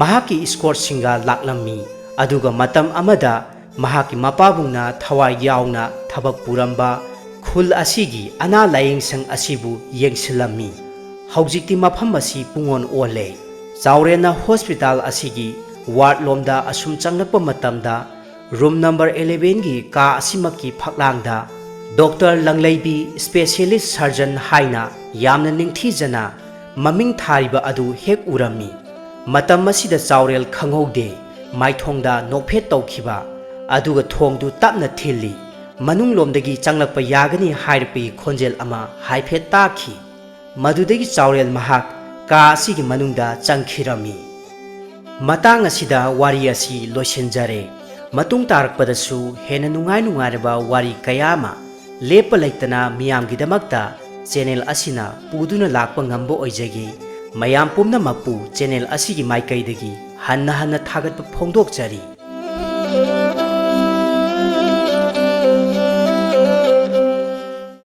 ꯃꯍꯥꯛꯀꯤ ꯏꯁꯀꯣꯔꯠꯁꯤꯡꯒ ꯂꯥꯛꯂꯝꯃꯤ꯫ ꯑꯗꯨꯒ ꯃꯇꯝ ꯑꯃꯗ ꯃꯍꯥꯛꯀꯤ ꯃꯄꯥꯕꯨꯡꯅ ꯊꯋꯥꯏ ꯌꯥꯎꯅ ꯊꯕꯛ ꯄꯨꯔꯝꯕ ꯈꯨꯜ ꯑꯁꯤꯒꯤ ꯑꯅꯥ ꯂꯥꯌꯦꯡꯁꯪ ꯑꯁꯤꯕꯨ ꯌꯦꯡꯁꯤꯜꯂꯝꯃꯤ꯫ ꯍꯧꯖꯤꯛꯇꯤ ꯃꯐꯝ ꯑꯁꯤ ꯄꯨꯡꯑꯣꯟ ꯑꯣꯜꯂꯦ꯫ ꯆꯥꯎꯔꯦꯜꯅ ꯍꯣꯁꯄꯤꯇꯥꯜ ꯑꯁꯤꯒꯤ ꯋꯥꯔꯗ ꯂꯣꯝꯗ ꯑꯁꯨꯝ ꯆꯪꯂꯛꯄ ꯃꯇꯝꯗ, ꯔꯨꯝ ꯅꯝꯕꯔ ꯏꯂꯦꯚꯦꯟꯒꯤ ꯀꯥ ꯑꯁꯤꯃꯛꯀꯤ ꯐꯛꯂꯥꯡꯗ ꯗꯣꯛꯇꯔ ꯂꯪꯂꯩꯕꯤ, ꯁ꯭ꯄꯦꯁꯤꯌꯦꯂꯤꯁ ꯁꯔꯖꯟ ꯍꯥꯏꯅ ꯌꯥꯝꯅ ꯅꯤꯡꯊꯤꯖꯅ ꯃꯃꯤꯡ ꯊꯥꯔꯤꯕ ꯑꯗꯨ ꯍꯦꯛ ꯎꯔꯝꯃꯤ꯫ ꯃꯇꯝ ꯑꯁꯤꯗ ꯆꯥꯎꯔꯦꯜ ꯈꯪꯍꯧꯗꯦ, ꯃꯥꯏꯊꯣꯡꯗ ꯅꯣꯛꯐꯦꯠ ꯇꯧꯈꯤꯕ, ꯑꯗꯨꯒ ꯊꯣꯡꯗꯨ ꯇꯞꯅ ꯊꯤꯜꯂꯤ꯫ ꯃꯅꯨꯡꯂꯣꯝꯗꯒꯤ ꯆꯪꯂꯛꯄ ꯌꯥꯒꯅꯤ ꯍꯥꯏꯔꯛꯄꯒꯤ ꯈꯣꯟꯖꯦꯜ ꯑꯃ ꯍꯥꯏꯐꯦꯠ ꯇꯥꯈꯤ꯫ ꯃꯗꯨꯗꯒꯤ ꯆꯥꯎꯔꯦꯜ ꯃꯍꯥꯛ ꯀꯥ ꯑꯁꯤꯒꯤ ꯃꯅꯨꯡꯗ ꯆꯪꯈꯤꯔꯝꯃꯤ꯫ ꯃꯇꯥꯡ ꯑꯁꯤꯗ ꯋꯥꯔꯤ ꯑꯁꯤ ꯂꯣꯏꯁꯤꯟꯖꯔꯦ꯫ ꯃꯇꯨꯡ ꯇꯥꯔꯛꯄꯗꯁꯨ ꯍꯦꯟꯅ ꯅꯨꯡꯉꯥꯏ ꯅꯨꯡꯉꯥꯏꯔꯕ ꯋꯥꯔꯤ ꯀꯌꯥ ꯑꯃ ꯂꯦꯞꯄ ꯂꯩꯇꯅ ꯃꯤꯌꯥꯝꯒꯤꯗꯃꯛꯇ ꯆꯦꯅꯦꯜ ꯑꯁꯤꯅ ꯄꯨꯗꯨꯅ ꯂꯥꯛꯄ ꯉꯝꯕ ꯑꯣꯏꯖꯒꯦ꯫ ꯃꯌꯥꯝ ꯄꯨꯝꯅꯃꯛꯄꯨ ꯆꯦꯅꯦꯜ ꯑꯁꯤꯒꯤ ꯃꯥꯏꯀꯩꯗꯒꯤ ꯍꯟꯅ ꯍꯟꯅ ꯊꯥꯒꯠꯄ ꯐꯣꯡꯗꯣꯛꯆꯔꯤ꯫